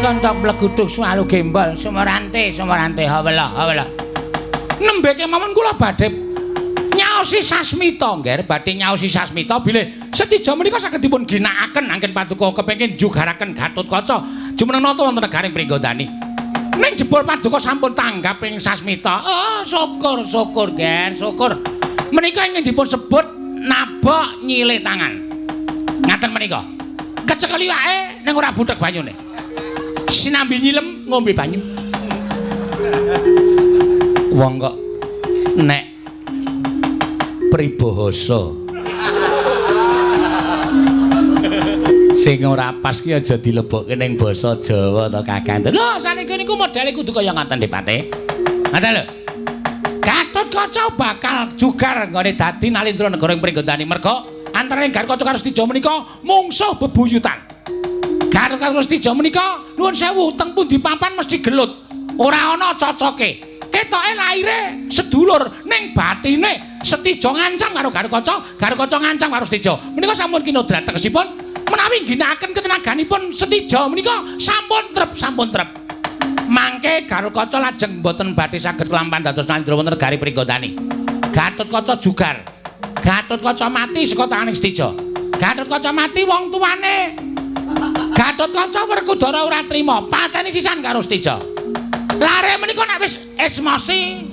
Contok bleguduh suwalu gembol sumorante sumorante hawela hawela. Nembe kemawon kula badhe nyaosi sasmita, Ngger, badhe nyaosi sasmita bilih Setija menika saged dipun ginakaken anggen paduka kepengin jugaraken Gatotkaca jumeneng nata wonten negaring Pringgondani. Ning jebul paduka sampun tanggap ing sasmita. Oh, syukur syukur, Ngger, syukur. Menika ingkang dipun sebut nabok nyilih tangan. Ngaten menika. Kecekel iwake ning ora buthek banyune. Sinambi nyilem ngombe banyu. Wong kok nek pribahasa sing ora pas ki aja dilebokke ning basa Jawa to Kakang. Lho saniki niku modele kudu kaya ngaten Dipate. Ngaten lho. Gatotkaca bakal jugar nggone dadi Nalindra negara ing Pringgondani merga antaraning Gatotkaca karo Setija menika mungsuh bebuyutan. Gatotkaca karo Setija menika nuwun sewu teng pundi papan mesti gelut. Ora ana cocoke. Ketoke laire sedulur ning batine Setija ngancam karo Gatotkaca, Gatotkaca ngancam karo Setija. Menika sampun kinodrat tegesipun menawi ngginakaken ketenaganipun Setija menika sampun trep sampun trep. Mangke Gatotkaca lajeng mboten badhe saged kelampahan dados Nalindra wonten negari Pringgondani. Gatotkaca jugar. Gatotkaca mati saka tanganing Setija. Gatotkaca mati wong tuane. Gatotkaca Werkudara ora trima, pateni sisan karo Setija. Lare menika nek wis esmosi.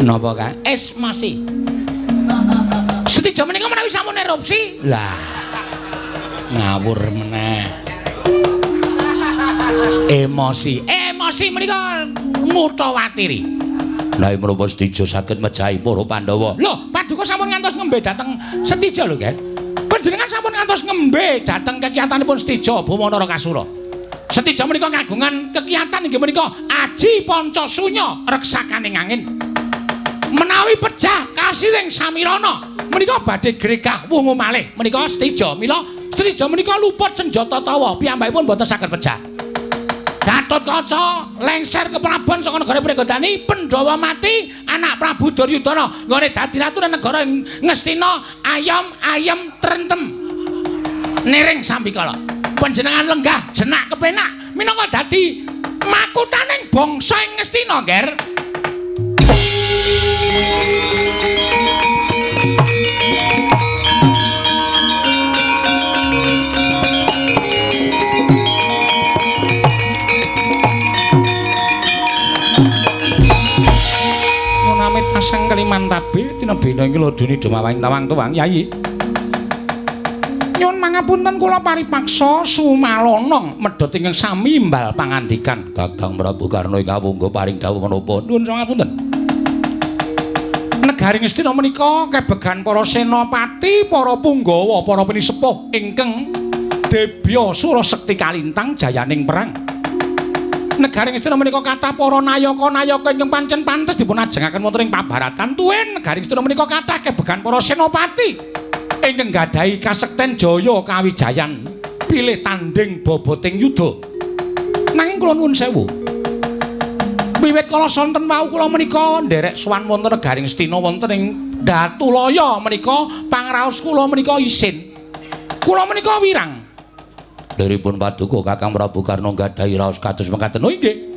Napa, Kang? Esmosi. Setija menika menawi sampun erupsi. Lah. Ngawur meneh. Emosi. Emosi menika ngutawatiri. Lah menapa Setija saged mejahi para Pandhawa? Lho, paduka sampun ngantos ngembe dhateng Setija lho, Nggih. Panjenengan sampun ngantos ngembe dhateng kekiyatanipun Setija Bama Narakasura. Setija menika kagungan kekiyatan inggih menika aji panca sunya reksakaning angin. Menawi pejah kasiring samirana menika badhe gregah wungu malih menika Setija. Mila Setija menika luput senjata tawa piyambakipun boten saged pejah. Gatotkaca lengser ke Prabon saka negara Pringgondani, Pandhawa mati, anak Prabu Duryudana nggone dadi ratu negara Ngastina ayam ayem trentem. Niring sambikala. Panjenengan lenggah jenak kepenak minangka dadi makutaning bangsa ing Ngastina, Ngger. Pasang keliman tabe tinebena ing lodone dumawang tawang tuwang Yayi. Nyuwun mangapunten kula paripaksa sumalana medhot ingkang sami imbal pangandikan Kakang Prabu Karna ing kawungga paring dawuh menapa. Nyuwun pangapunten. Negari Ngastina menika kebegan para senopati, para punggawa, para pinisepuh ingkang debya sura sekti kalintang jayaning perang. Negari Ngastina menika kathah para nayaka-nayaka ingkang pancen pantes dipun ajengaken wonten ing pabaratan tuwin. Negari Ngastina menika kathah kebegan para senopati ingkang gadhahi kasekten jaya kawijayan pilih tanding boboting yuda. Nanging kula nuwun sewu. Wiwit kala sonten wau kula menika nderek sowan wonten negari Ngastina wonten ing Datulaya menika pangraos kula menika isin. Kula menika wirang. Liripun paduka Kakang Prabu Karna gadhahi raos kados mekaten. Oh inggih.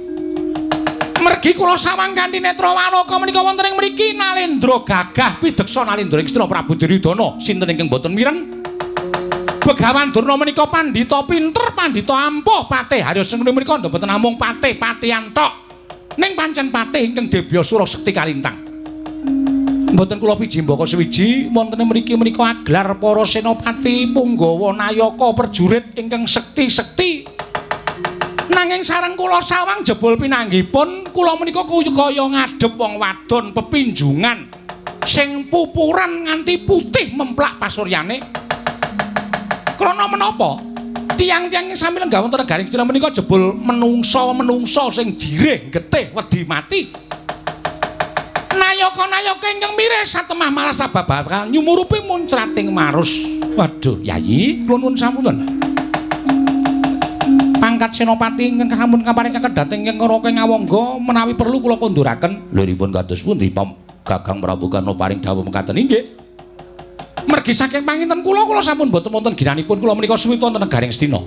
Mergi kula sawang kanthi netra waloka menika wonten ing mriki Nalendra gagah pideksa Nalendra ing Ngastina Prabu Duryudana sinten ingkang boten mireng. Begawan Durna menika pandhita pinter, pandhita ampuh, patih Harya Sengkuni menika mboten namung patih patihan tok. Ning pancen patih ingkang debya sura sekti kalintang. Mboten kula piji mbaka suwiji wonten mriki menika aglar para senopati punggawa nayaka prajurit ingkang sekti-sekti. Nanging sareng kula sawang jebul pinanggipun kula menika kaya ngadhep wong wadon pepinjungan sing pupuran nganti putih memplak pasuryane. Krana menapa? Tiang-tiang sami lenggah wonten negari Ngastina menika jebul menungsa-menungsa sing jirih getih wedi mati. Nayaka-nayaka ingkang mirih satemah malah sabab bakal nyumurupi muncrating marus. Waduh, Yayi, kula nuwun sampun. Pangkat senopati ingkang sampun kaparingaken dhateng ingkang Raka Ngawangga menawi perlu kula konduraken. Liripun kados pundi Kakang Prabu Karna paring dawuh mekaten inggih. Mergi saking panginten kula, kula sampun boten wonten ginanipun kula menika suwita wonten negari Ngastina.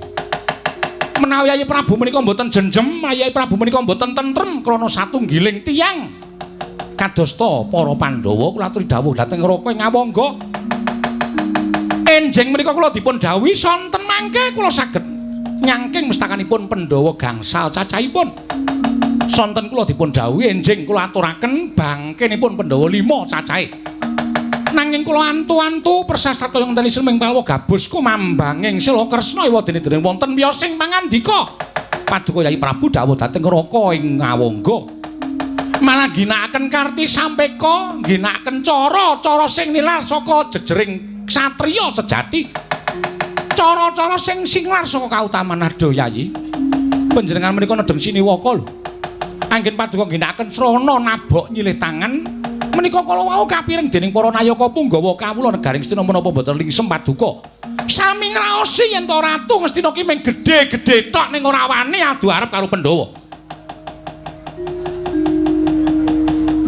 Menawi Yayi Prabu menika mboten jenjem, Yayi Prabu menika mboten tentrem krana satunggiling tiyang. Kadosta para Pandhawa kula aturi dawuh dhateng Raka ing Awangga. Enjing menika kula dipun dawuhi sonten mangke kula saged nyangking mestakanipun Pandhawa gangsal cacahipun. Sonten kula dipun dawuhi enjing kula aturaken bangkenipun Pandhawa 5 cacahe. Nanging kula antu-antu prasasat kaya ngenteni sreming palwa gabus kumambanging sila Kresna ewadene dereng wonten wiyosing pangandika. Paduka Yayi Prabu dawuh dhateng Raka ing Awangga. Malah ginakaken karti sampeka, ginakaken cara-cara sing nilar saka jejering satriya sejati. Cara-cara sing singlar saka kautaman. Aduh Yayi, panjenengan menika nedheng siniwaka lho. Anggen paduka ginakaken srana nabok nyilih tangan menika kala wau kapireng dening para nayaka punggawa kawula negaring Ngastina menapa mboten lingsem paduka. Sami ngraosi yen to ratu Ngastina ki mung gedhe-gedhe tok ning ora wani adu arep karo Pandhawa.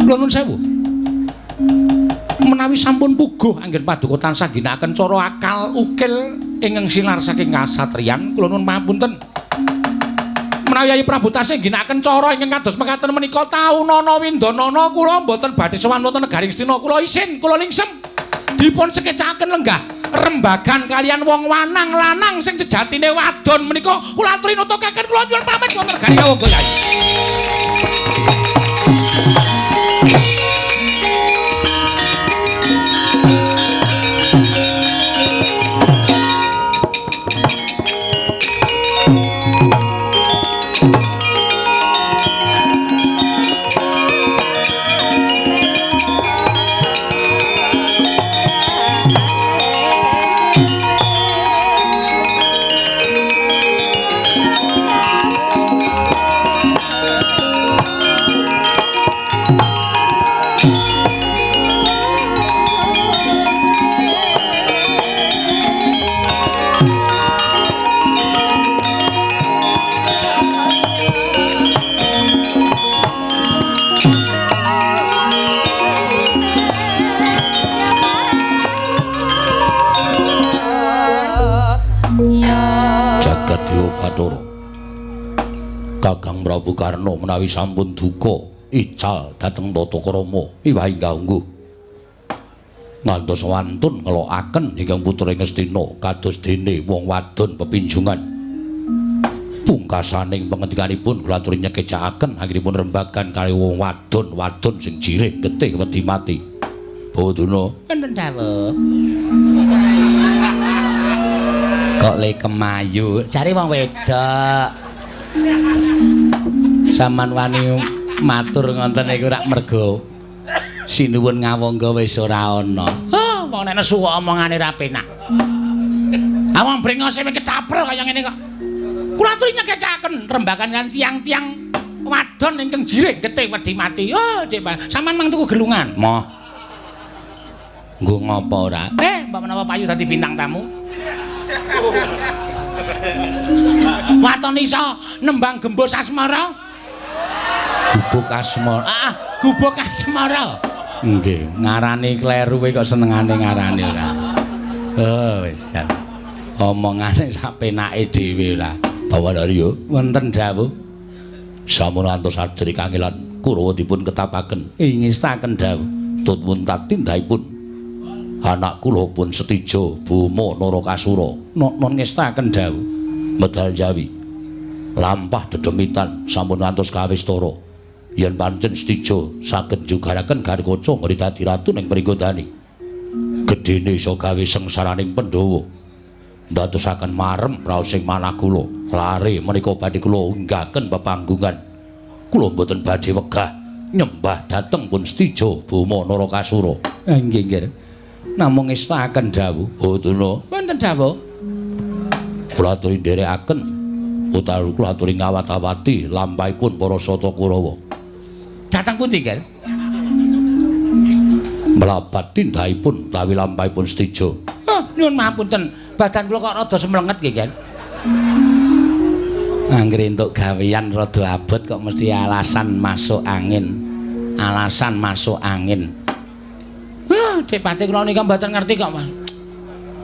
Kula nuwun sewu. Menawi sampun puguh anggen paduka tansah ginakaken cara akal ukil ingkang sinar saking kasatriyan, kula nuwun pamunten. Menawi Yayi Prabu tasih ginakaken cara ingkang kados mekaten menika taunana windanana kula mboten badhe sowan wonten negaring Ngastina. Kula isin, kula lingsem. Dipun sekecaken lenggah rembagan kalian wong wanang lanang sing sejatine wadon menika kula aturi nutukaken. Kula nyuwun pamit wonten negaring Awangga Yayi. Kakang Prabu Karna menawi sampun duka ical dhateng tata krama miwah inggah ungguh ngantos wantun ngelokaken ingkang putra Ngastina kados dene wong wadon pepinjungan. Pungkasaning pangendikanipun kula aturi nyekecakaken anggenipun rembagan kali wong wadon-wadon sing jirih getih wedi mati. Bawaduna wonten dawuh. Kok le kemayu cari wong wedok. Saman wani matur ngonten iku rak mergo sinuwun Ngawangga wis ora ana. Oh, wong nek nesu kok omongane ra penak. Ah wong brengose wis ketapro kaya ngene kok. Kula aturi nyekecaken rembagan kan tiang-tiang wadon ingkang jirih getih wedi mati. Oh, Dik, sampean mang tuku gelungan. Moh. Nggo ngopo ora? Mbok menawa payu dadi bintang tamu. Waton iso nembang gembus asmara. Gubuk asmara. Ah, gubuk asmara. Nggih, ngarani kleru kowe kok senengane ngarani ora. Oh, wis jan. Omongane sak penake dhewe ora. Bawanari yo wonten dawuh. Sampun antos ajri kangelan Kurawa dipun ketapaken. Ingestaken dawuh. Tut muntat tindahipun anak kula pun setija Boma Narakasura. Non ngestaken dawuh. Medal Jawi lampah dedemitan sampun ngantos kawistara. Yen pancen setija saged njugaraken Garukaca nggone dadi ratu ning Pringgondani. Gedene iso gawe sengsaraning Pandhawa. Ndadosaken marem raosing manah kula. Lare menika badhe kula unggaken pepanggungan. Kula mboten badhe wegah nyembah dhateng pun setija Boma Narakasura. Nggih, nggih. Namung ngestaken dawuh. Bawaduna wonten dawuh. Kula aturi nderekaken utawi kula aturi ngawat-awati lampahipun para sata Kurawa. Dhateng pundi, Ger? Mlabat tindahipun utawi lampahipun setija. Oh, nyuwun mapunten. Badan kula kok rada semlenget nggih, Ger. Anggere entuk gawean rada abot kok mesti alasan masuk angin. Alasan masuk angin. Hah, Dik Pati kula nika mboten ngerti kok, Mas.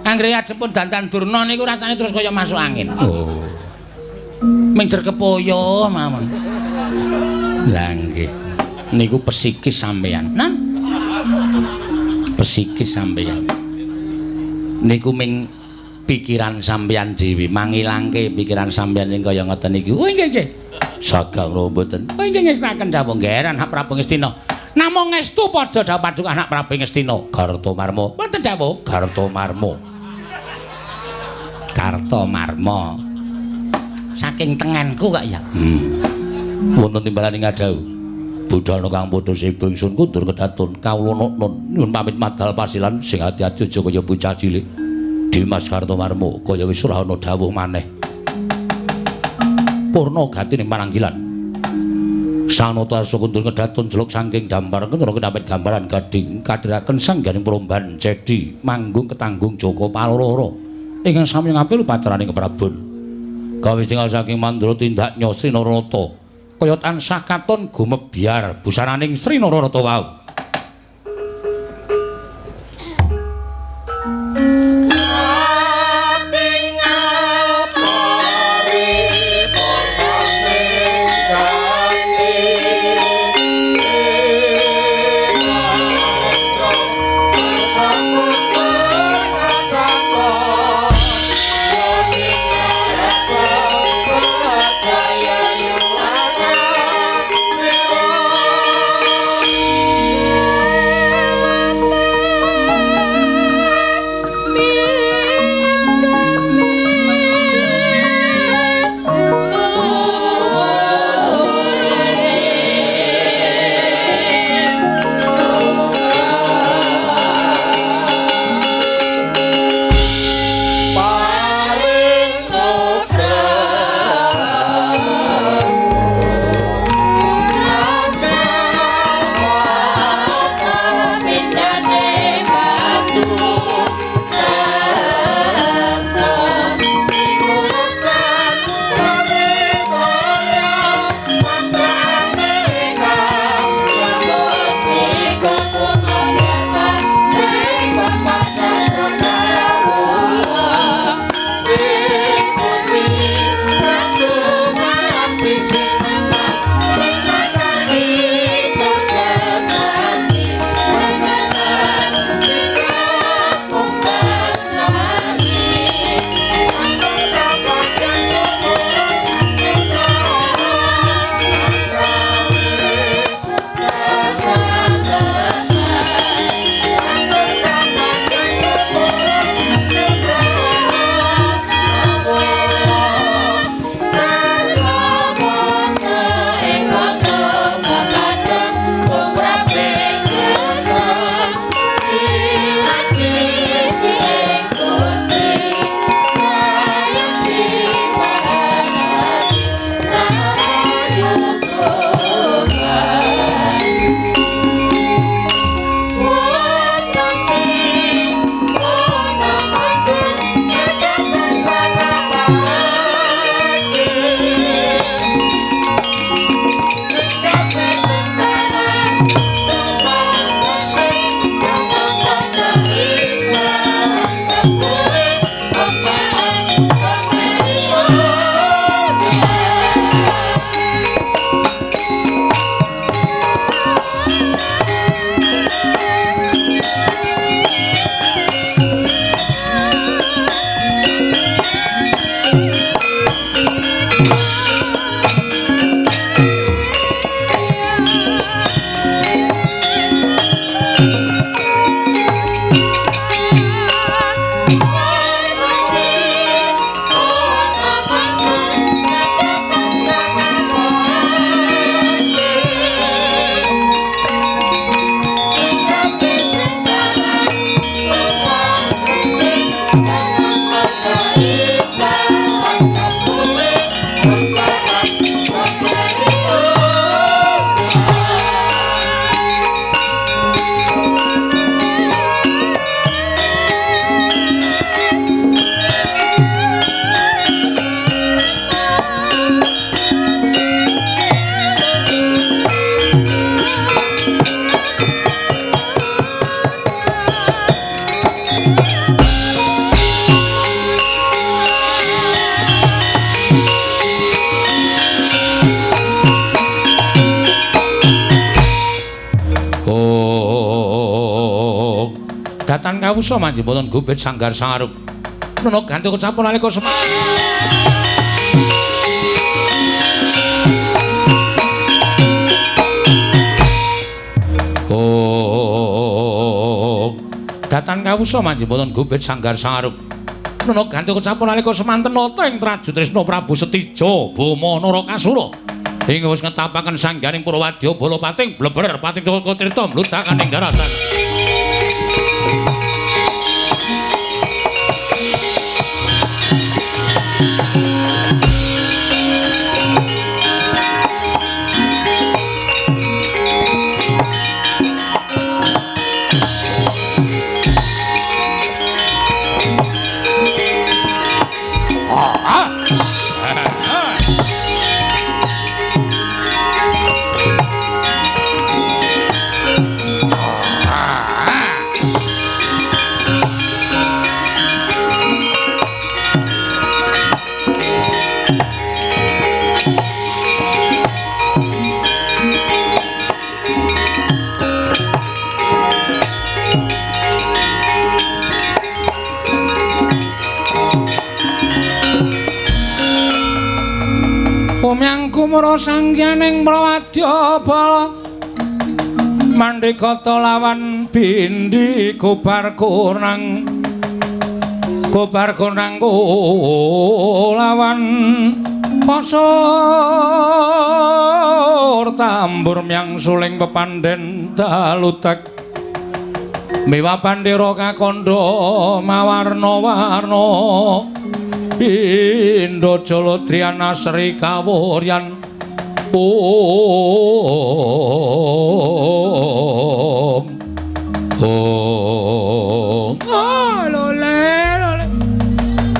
Anggere ajeng pun dandan durna niku rasane terus kaya masuk angin. Oh. Ming kepoyo mawon. Lah nggih. Niku pesikis sampeyan. Nan. Pesikis sampeyan. Niku ming pikiran sampeyan dhewe, mangilangke pikiran sampeyan sing kaya ngoten niku. Oh nggih nggih. Sagah mboten. Oh nggih ngestaken dawuh nggih Anak Prabu Ngastina. Namung ngestu padha dawuh paduka Anak Prabu Ngastina. Kartomarma. Wonten dawuh Kartomarma. Kartomarma. Saking tengenku kok ya. Wonten timbalan ing ngadhawuh. Budal kang padha seba ingsun kundur kedatun kawula nun nyuwun pamit madal pasilan sing ati-ati aja kaya bocah cilik. Dimas Kartomarma kaya wis ora ana dawuh maneh. Purna gati ning pananggilan. Sanata arsa kundur kedatun jeluk saking dampar kendra kedapet gambaran gading kadhiraken sangganing promban cedi manggung ketanggung Joko Paloro ingkang sami ngapil upacaraning keprabon. Kawis tinggal saking mandra tindak Sri Nararata kaya tansah katon gumebyar busananing Sri Nararata wau. Datan kawusa manjing wonten gubet sanggar sangarup. Nuna ganti kecapun nalika Oh. Datan kawusa manjing wonten gubet sanggar sangarup. Nuna ganti kecapun nalika semanten nata ing Traju Tresna Prabu Setija Bama Narakasura. Ing wis ngetapaken sangganing Purwadya bala pating bleber pating Tirta mludhakan ing daratan. Kumara sangyaning Prawadya bala mandhikata lawan bindi gobar konang gobar konang lawan pasur tambur myang suling pepandhen dalutek miwa pandera kakandha mawarna-warna pindha jaladriyana sri kawuryan. Om Om lole lole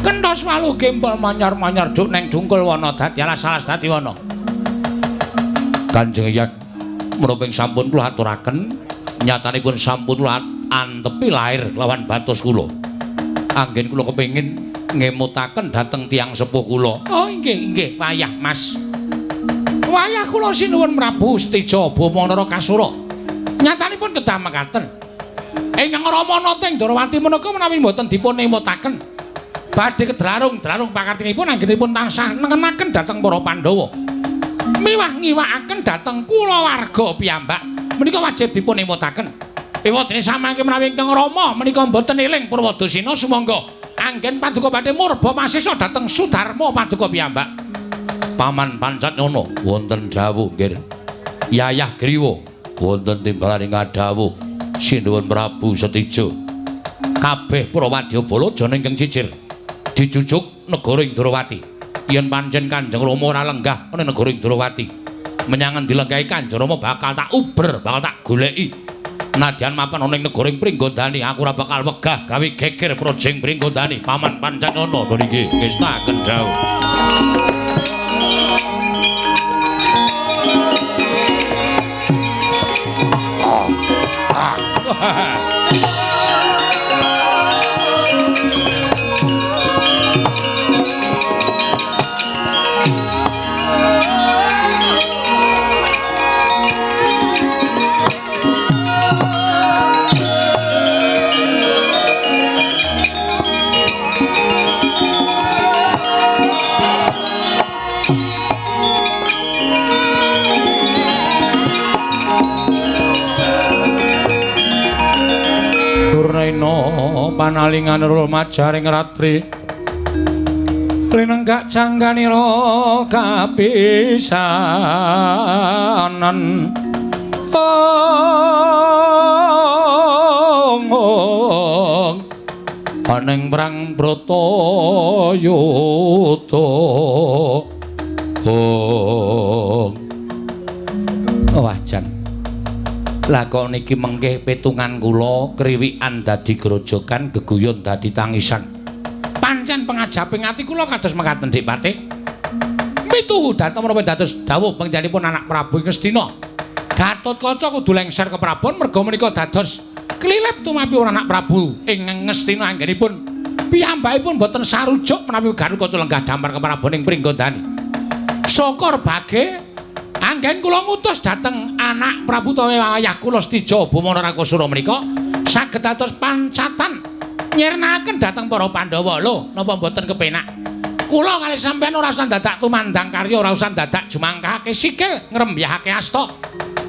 kentos walu gempol manyar-manyar duk neng dungkul wana dadi alas-alas dadi wana. Kanjeng Eyang menapa sampun kula aturaken nyatanipun sampun kula antepi lair lawan batos kula. Anggen kula kepengin ngemutaken dhateng tiyang sepuh kula. Oh inggih inggih wayah Mas. Wayah kula sinuwun Prabu Setija Bama Narakasura. Nyatanipun kedah mekaten. Ingkang Rama nata ing Ndrawati menika menawi mboten dipun emutaken badhe kedrarung-drarung pakartinipun anggenipun tansah nengenaken dhateng para Pandhawa. Miwah ngiwakaken dhateng kulawarga piyambak menika wajib dipun emutaken. Ewadene samangke menawi ingkang Rama menika mboten eling Purwadasina sumangga anggen paduka badhe murba masesa dhateng Sudarma paduka piyambak. Paman Pancatnyono wonten dawuh nggih. Yayah Griwa wonten timbalan ing dawuh sinuwun Prabu Setija. Kabeh para wadyabala jana ingkang cicir dijujuk negara Indrawati. Yen pancen Kanjeng Rama ora lenggah ana negara Indrawati, menyang endi lenggahe Kanjeng Rama bakal tak uber, bakal tak goleki. Nadyan mapan ana ing negara Pringgondani, aku ora bakal wegah gawe geger projeng Pringgondani. Paman Pancatnyono nggih ngestaken dawuh. Panalingan rumajaring ratri linenggak jangganira kapisanan. Ong aning perang Bratayuda. Ong wah jan lah kok niki mengke petungan kula kriwikan dadi grojogan geguyon dadi tangisan. Pancen pengajaping ati kula kados mekaten Dik Patih. Mituhu dhateng menapa dados dawuh pangjenenganipun anak Prabu Ngastina. Gatotkaca kudu lengser ke Prabon merga menika dados klilep tumapi ora anak Prabu ing Ngastina anggenipun piyambakipun boten sarujuk menawi Gatotkaca lenggah dampar ke Prabon ing Pringgondani. Syukur bage anggen kula ngutus dhateng anak Prabu utawi ayah kula Setija Bama Narakasura menika Saged dados pancatan nyirnaken dhateng para Pandhawa. Lho, napa mboten kepenak? Kula kalih sampeyan ora usah dadak tumandang karya, ora usah dadak jumangkahake sikil, ngrembyahake asta.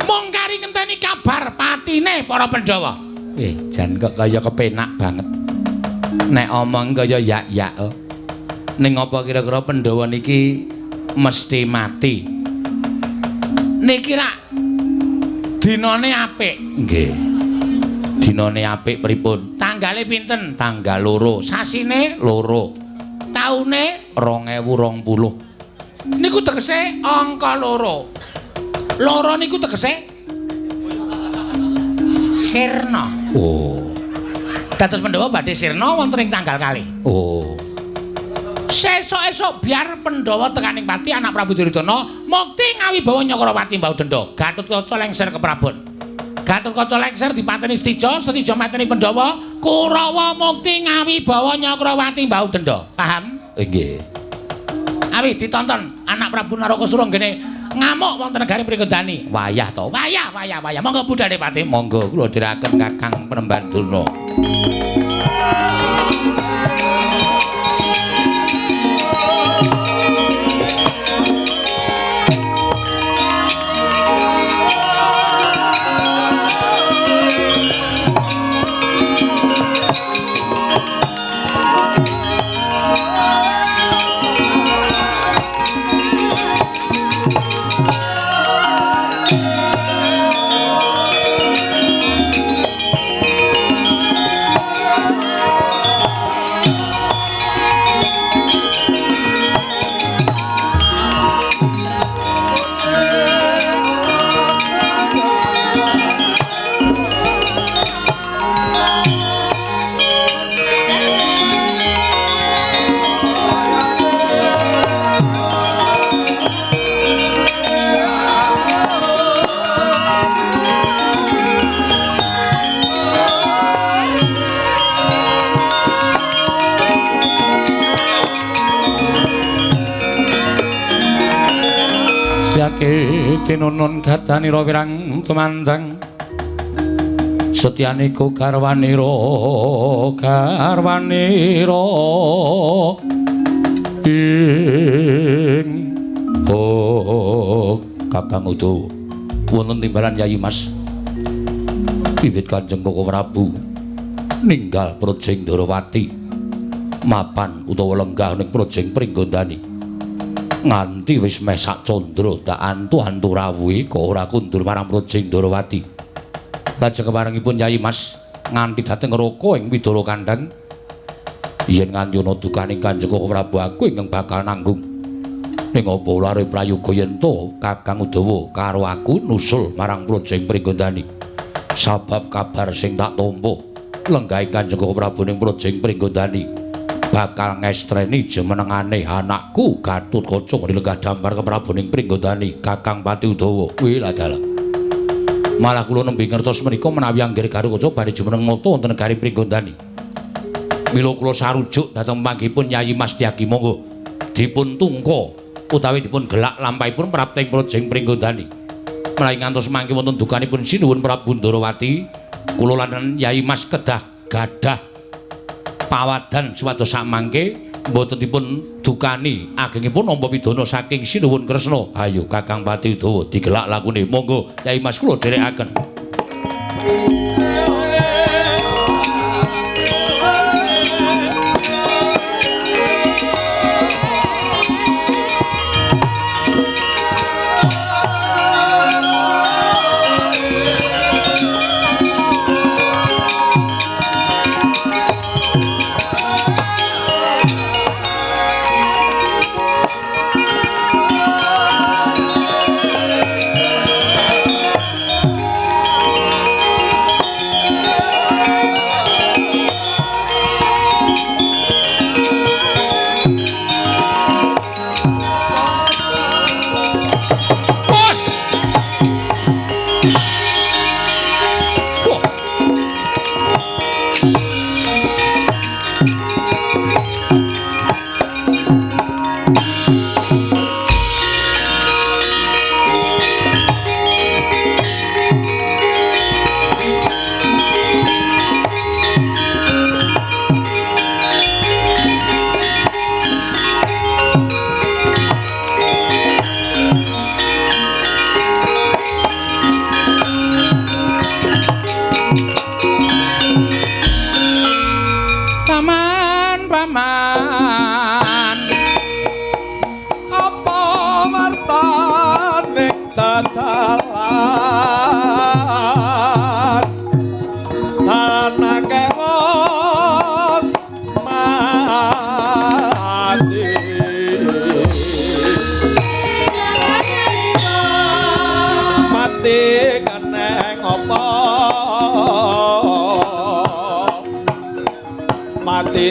Mung kari ngenteni kabar patine para Pandhawa. Jan kok kaya kepenak banget. Nek omong kaya yak-yak. Ning apa kira-kira Pandhawa niki mesti mati? Niki rak dinane apik. Nggih. Dinane apik pripun? Tanggale pinten? Tanggal 2. Sasine 2. Taune 2020. Niku tegese angka 2. Loro niku tegese sirna. Oh. Dados Pandhawa badhe sirna wonten ing tanggal kalih. Oh. Sesuk-esuk biar Pandhawa tekaning pati anak Prabu Duryudana mukti ngawibawa Nyakrawati mbau denda. Gatotkaca lengser ke Prabon. Gatotkaca lengser dipateni Setija, Setija mateni Pandhawa, Kurawa mukti ngawibawa Nyakrawati mbau denda. Paham? Nggih. Awi ditonton anak Prabu Narakasura nggene ngamuk wonten negari Pringgondani. Wayah to. Wayah, wayah, wayah. Monggo budhane Pati. Monggo kula dherekaken Kakang Penemban Durna. Tinunun gadanira wirang tumandang setyaniku garwanira garwanira ing oh Kakang Udawa wonten timbalan Yayi Mas wiwit Kanjeng Koko Prabu ninggal Projeng Ndorowati mapan utawa lenggah ning Projeng Pringgondani nganti wis meh sak candra dak antu-antu rawuhe kok ora kundur marang Projeng Ndorowati. Lajeng keparengipun Yayi Mas nganti dhateng Raka ing Widara Kandhang yen nganti ana dukaning Kanjeng Koko Prabu aku ingkang bakal nanggung. Ning apa lare prayoga yen to Kakang Udawa karo aku nusul marang Projeng Pringgondani. Sabab kabar sing tak tampa lenggahe Kanjeng Koko Prabu ning Projeng Pringgondani bakal ngestreni jumenengane anakku Gatotkaca lenggah dampar ke Prabu ning Pringgondani Kakang Pati Udawa. Kuwi lah dalah. Malah kula nembe ngertos menika menawi anggere Gatotkaca badhe jumeneng mata wonten negari Pringgondani. Mila kula sarujuk dhateng panggihipun Yayi Mas Tyagi monggo dipun tungka utawi dipun gelak lampahipun prapting Projeng Pringgondani. Menawi ngantos mangke wonten dukanipun Sinuwun Prabu Ndorowati, kula lan Yayi Mas kedah gadah pawadan supados samangke mboten dipun dukani agengipun nampa pidana saking Sinuwun Kresna. Ayo Kakang Pati Udawa digelak lakune. Monggo Yai Mas kula dherekaken.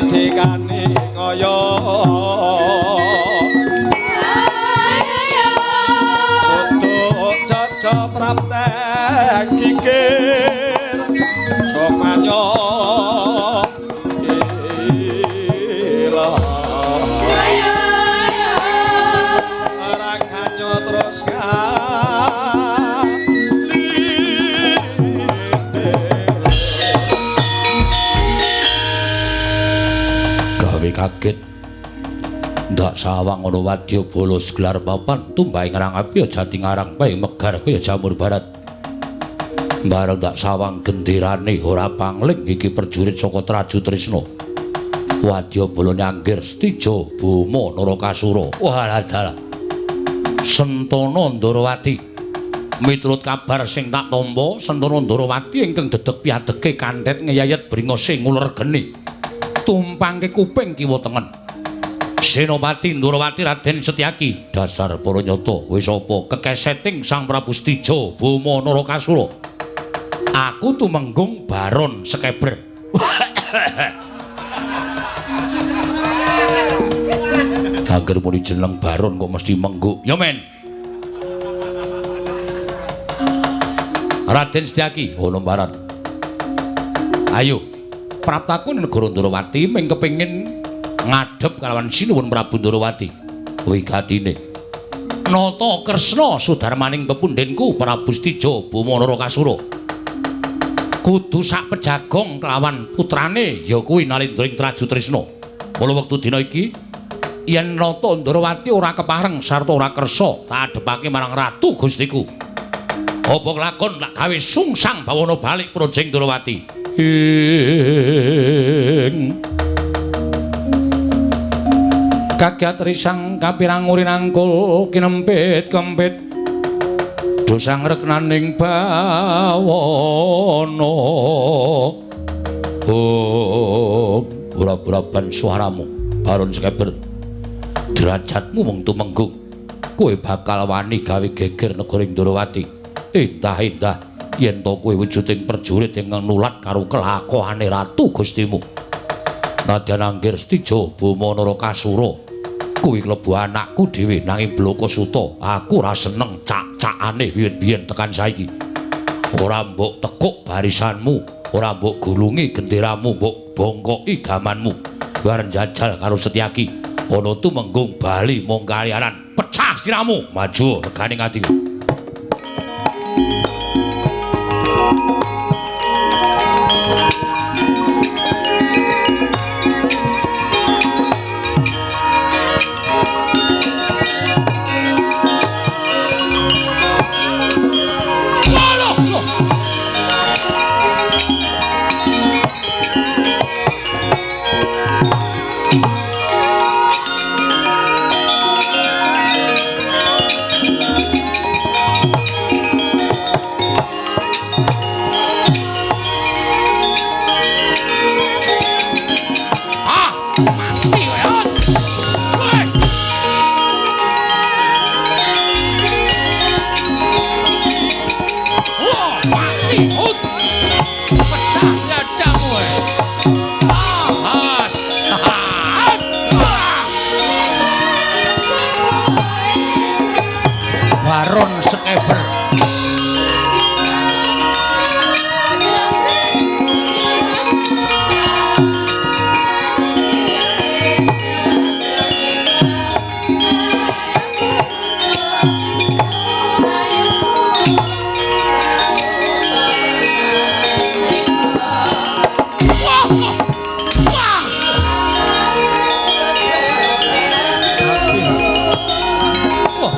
Pangandikane kaya Suduk caca prapteng kikir Sukmanya ila Rakanya terus kaget ndak sawang ana wadya bala gelar papan tumbahe ngrang api jati ngarang pae megar kaya jamur barat bareng ndak sawang genderane ora pangling iki perjurit saka Traju Trisna wadya bala nyanggir Stija Boma Narakasura. Wah dalah Sentana Ndarawati miturut kabar sing tak tampa Sentana Ndarawati ingkang dedeg piadege kandhet ngeyayet bringose nguler geni tumpangke kuping kiwa tengen. Senopati Ndarawati Raden Setyaki dasar para nyata wis apa kekeseting Sang Prabu Stija Boma Narakasura. Aku tumenggung Baron Sekeber. Angger muni jeneng Baron kok mesti mengguk. Ya men. Raden Setyaki ono mbarat. Ayo praptaku negara Ndarawati ming kepengin ngadhep kalawan Sinuwun Prabu Ndarawati. Wigatine Nata Kresna sudarmaning pepundhenku Prabu Stija Boma Narakasura. Kudu sak pejagong kelawan putrane ya kuwi Nalendra ing Traju Trisna. Mula wektu dina iki yen Nata Ndarawati ora kepareng sarta ora kersa tak adhepake marang Ratu Gustiku. Apa kelakon tak gawe sungsang bawana balik projeng Ndarawati. Ing kagiat risang kapirang urinangkul kinempit kempit dosang reknaning bawana. Oh, ora-oraban suaramu Baron Sekeber. Derajatmu mung tumenggung. Kowe bakal wani gawe geger negara Ndarawati. Endah-endah yen to kowe wujuding prajurit ingkang nulat karo kelakuane ratu Gustimu. Nadyan anggir Stija Boma Narakasura kuwi klebu anakku dhewe nanging Blaka Suta aku ora seneng cak-cakane wiwit biyen tekan saiki. Ora mbok tekuk barisanmu, ora mbok gulungi genderamu, mbok bongkoki gamanmu. Bareng jajal karo Setyaki ana tumenggung bali mung kaliaran pecah siramu maju regane ati. Baron Sekeber. Wah.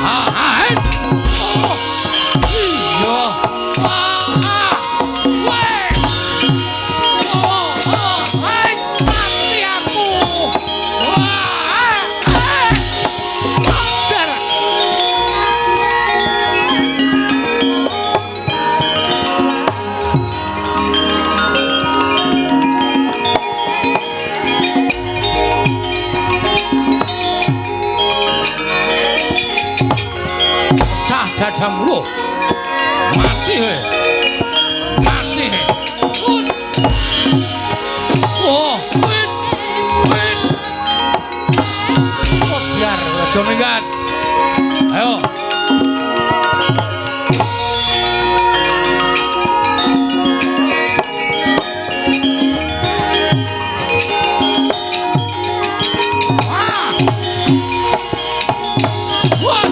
Ah, oh. Iya. Ah. Weh. Oh, oh, hai, mati aku. Wah. Modar. Pecah dadamu lho. Mati he. Mati he. Oh, wit. Wit. Modar, aja minggat. Ayo. Wah. Wah.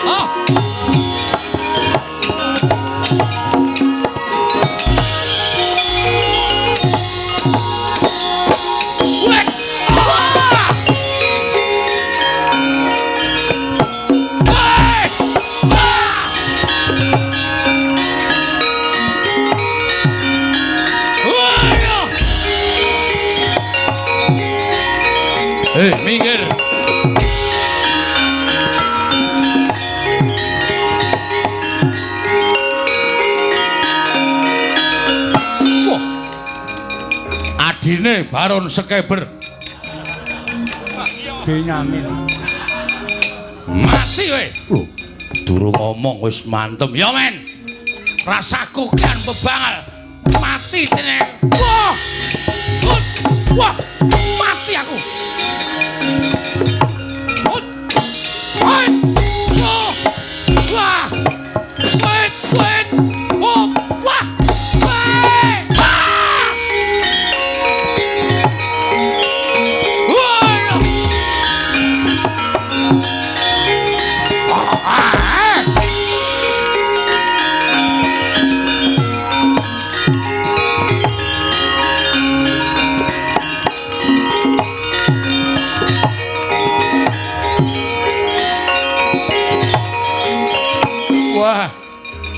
Ah. Wah. Ah. Wah. Ah. Wah. Minggir. Wah. Adine Baron Sekeber. Benyamin. Mati kowe. Lho, durung ngomong wis mantem. Ya men. Rasaku kan bebangal. Mati teneng. Wah. Wah, mati aku. Wah. Wah. Wait, wait. Oh, wah. Wah. Ah. Wah. Ah. Wah,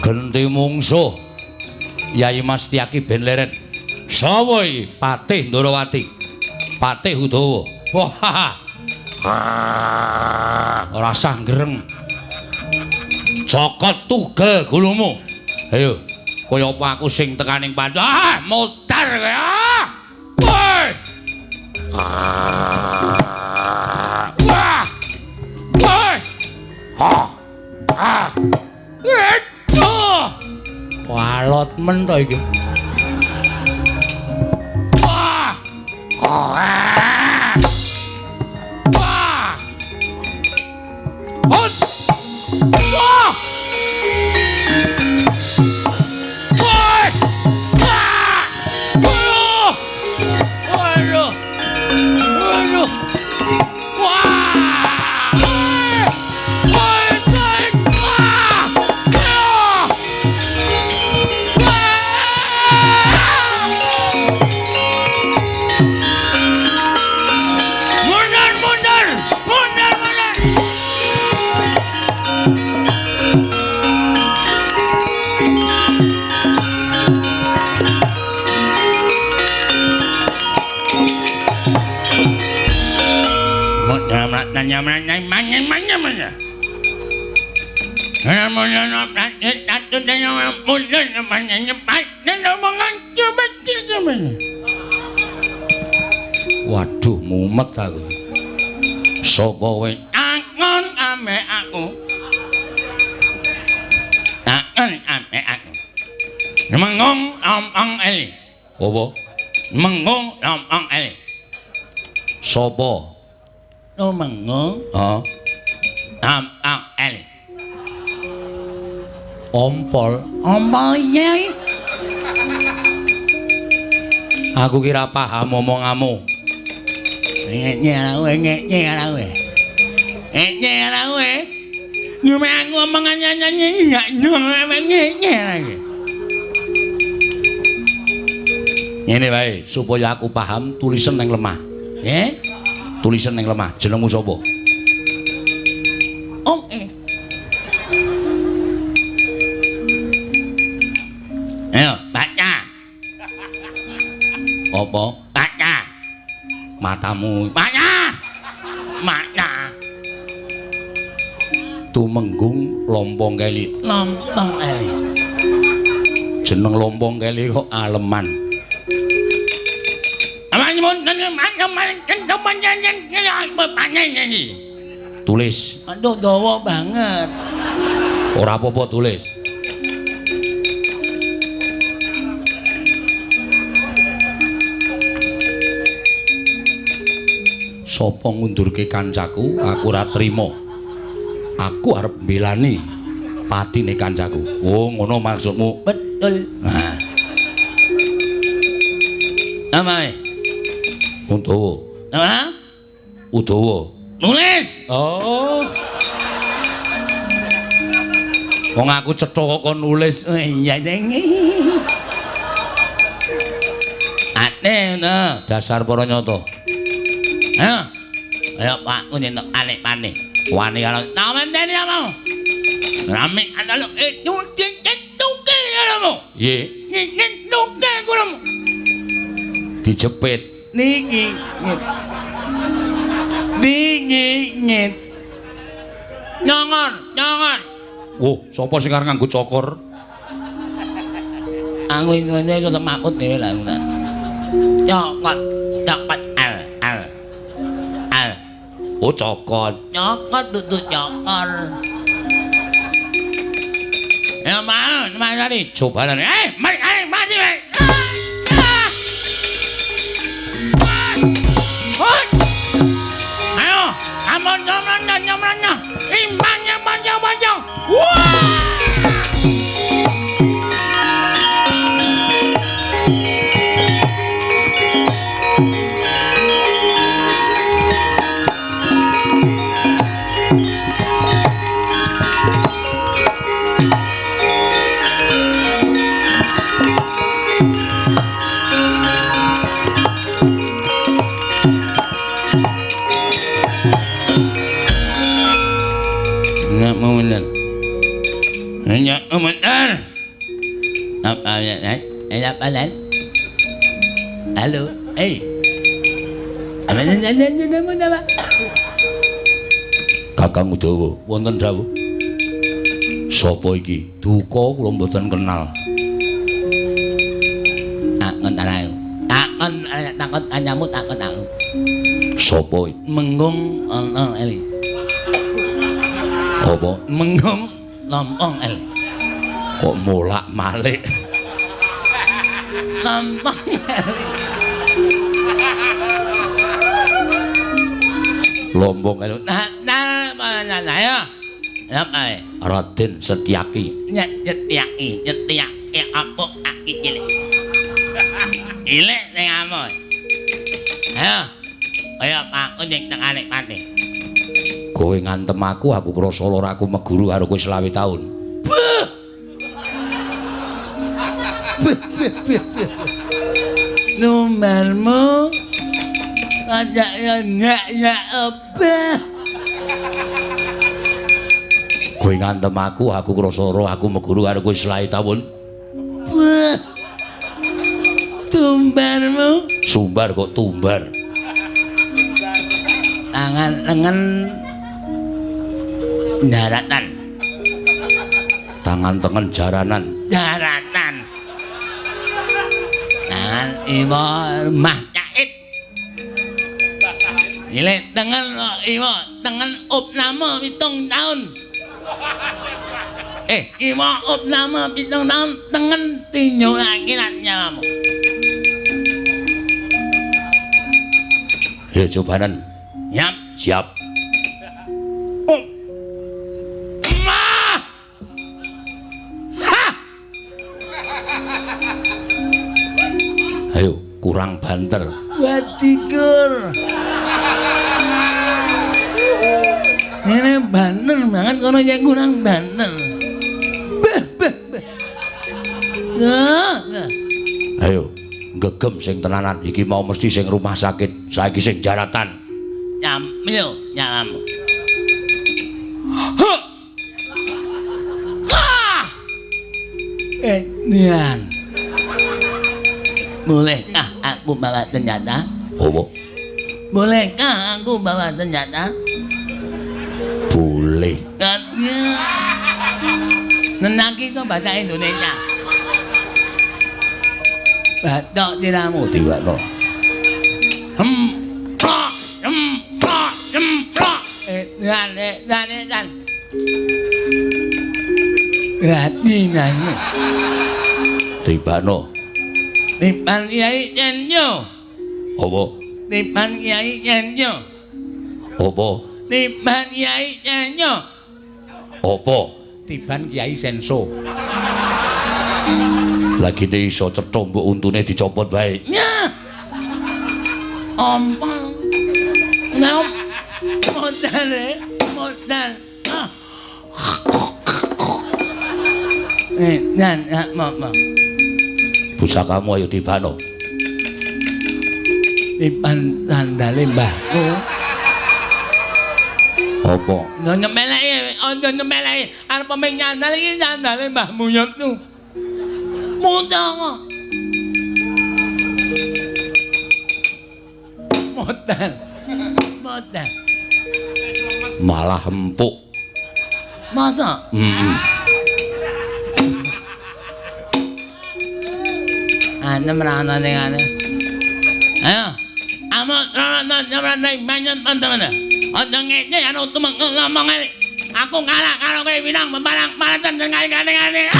genti mungsuh. Yai Mas Tyaki ben leren. Sapa iki? Patih Ndorowati. Patih Udawa. Wah. Ora sah greng. Cokot tugel gulumu. Ayo, kaya apa aku sing tekaning pancu. Ah, modar kowe. Ah. Woi. Wah. Woi. Ah. Ah. Oh. Walot men to iki. Wah. Oh. Wah. Hot. Wah. Woi. Wah. Aduh. Aduh. Aduh. Wah. Woi. Wah. Wah. Mundur, mundur, mundur, mundur. Waduh, mumet aku. Sapa kowe? Takon ambek aku. Takon ambek aku. Mengung omong ele. Apa? Mengung omong ele. Sapa? Mengung. Heeh. Omong ele. Ompol. Ompol iya. Aku kira paham omonganmu. Ngene wae, supaya aku paham, tulisen nang lemah. Nggih? Tulisen nang lemah. Jenengmu sapa? Matamu. Maknya. Maknya. Tumenggung Lompong Keli. Lompong Keli. Jeneng Lompong Keli kok aleman. Tulis. Aduh dawa banget. Ora apa-apa tulis. Sapa ngundurke kancaku, aku ora trima. Aku arep mbelani patine kancaku. Oh, ngono maksudmu? Betul. Nah. Namae? Udawa. Nama? Udawa. Nulis. Oh. Wong aku cetha kok kon nulis. Iya, deng. Ate ngono, dasar para nyata. Ayo. Ayo Pak, nyentok aneh-aneh. Wani karo tamenteni apa? Rame ana lho itu tuke karo. Nggih. Tuke karo. Dijepit. Niki. Niki nyet. Nyongon, nyongon. Wah, sapa sing arep nganggo cokor? Aku ngene tetep makut dhewe lah ngono. Cokot, cokot al al. Al. Oh, cokot. Cokot dudu cokor. Ya mau, mari cobalan. Mari, mari, mari. Ayo, amon nyomron nyomron. Imbang nyomron nyomron. Wah! Halo, eh. Kakang Udawa, wonten dawuh. Sapa iki? Duka kula mboten kenal. Takon aku. Takon takon anyamu takon aku. Sapa iki? Menggung ana eli. Apa? Menggung lompong eli. Kok molak-malik? Lompong eli. Lompong eli. Nah, nah, nah, nah, ya. Apa? Raden Setyaki. Nyetyaki, nyetyaki apa aki cilik. Cilik ning amo. Ayo. Ayo aku ning tekane pati. Kowe ngantem aku, aku krasa lara aku meguru karo kowe 25 taun. Buh. Buh, buh, buh, buh. Numarmu ajak nyak nyak apa? Kowe ngantem aku, aku krasa lara aku meguru karo kowe 25 taun. Buh. Tumbarmu sumbar kok tumbar. Tangan lengan daratan. Tangan tengen jaranan. Jaranan. Tangan iwa mah cait. Cilik tengen iwa tengen opname 7 taun. Iwa opname 7 taun tengen tinju akhirat nyawamu. Ya cobanan. Yap, siap. Oh. Ma. Ha. Ayo, kurang banter. Wadikur. Ini banter banget kono yang kurang banter. Beh, beh, beh. Nah, nah. Ayo, gegem sing tenanan iki mau mesti sing rumah sakit, saiki sing jaratan. Nyamil nyamu. Huh. Ah. Nian. Bolehkah aku bawa senjata? Apa? Bolehkah aku bawa senjata? Boleh. Nenaki itu bahasa Indonesia. Batok tiramu diwakno. Hemplok, hemplok, hemplok. Edan, edan, edan. Berarti nanya. Tibano. Tiban Kiai Yenyo. Apa? Tiban Kiai Yenyo. Apa? Tiban Kiai Yenyo. Apa? Tiban Kiai Senso. Lagine iso cetha mbok untune dicopot bae. Nyah. Ompong. Nah, modal, modal. Ah. Nan, mau. Pusakamu ayo tibano. Tiban sandale mbahku. Apa? Lho nyepeleki, aja nyepeleki. Arep peming sandal iki sandale Mbah Buyutku. Modal kok. Modal. Modal. Malah empuk. Masa? Heeh. Anem ra ana ning ane. Ayo. Amot ra ana nyamrane manyen teman-teman. Aja ngene anu tumeng ngomong ae. Aku kalah karo kowe winang membarang maratan ngene-ngene.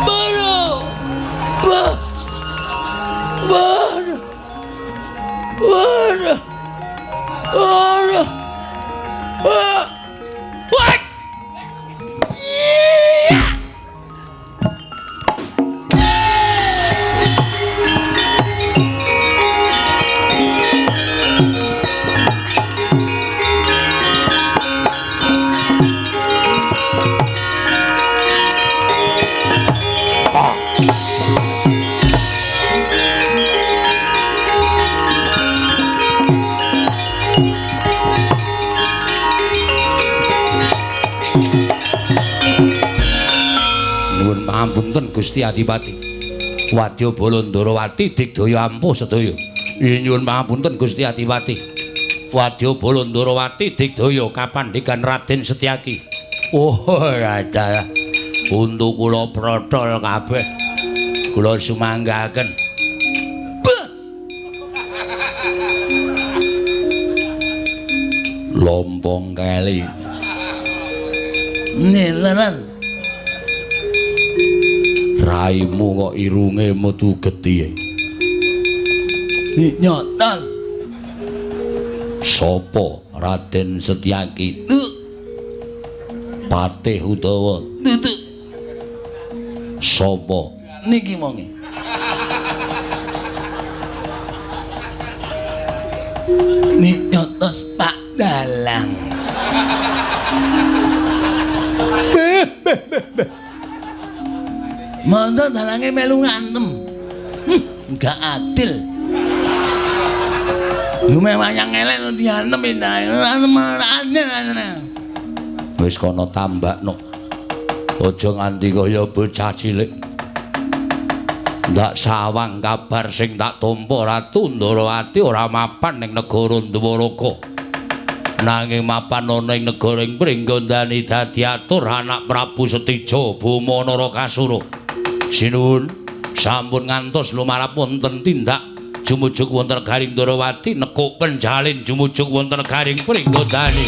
Boro. Bah. Boro. Boro. Boro. What? Pangapunten Gusti Adipati. Wadya Balandarawati digdaya ampuh sedaya. Nyuwun pangapunten Gusti Adipati. Wadya Balandarawati digdaya kapandikan Raden Setyaki. Oh, dalah. Untu kula protol kabeh. Kula sumanggaken. Lompong keli. Nileran. Raimu kok irunge metu getih. Nyotos. Sapa Raden Setyaki? Patih utawa tutuk. Sapa? Niki monge. Nyotos Pak Dalang. Beh beh beh beh. Masa dalange melu ngantem. Enggak adil. Lume wayang elek diantem antem adil. Wis kono tambakno. Aja nganti kaya bocah cilik. Ndak sawang kabar sing tak tampa Ratu Ndorowati ora mapan ning negara Dwaraka. Nanging mapan ana ing negara ing Pringgondani dadi atur anak Prabu Setija Boma Narakasura. Sinuwun sampun ngantos lumarap wonten tindak jumujuk wonten Garing Ndorowati nekuk penjalin jumujuk wonten Garing Pringgondani.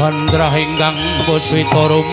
Mantra ingkang puswita rum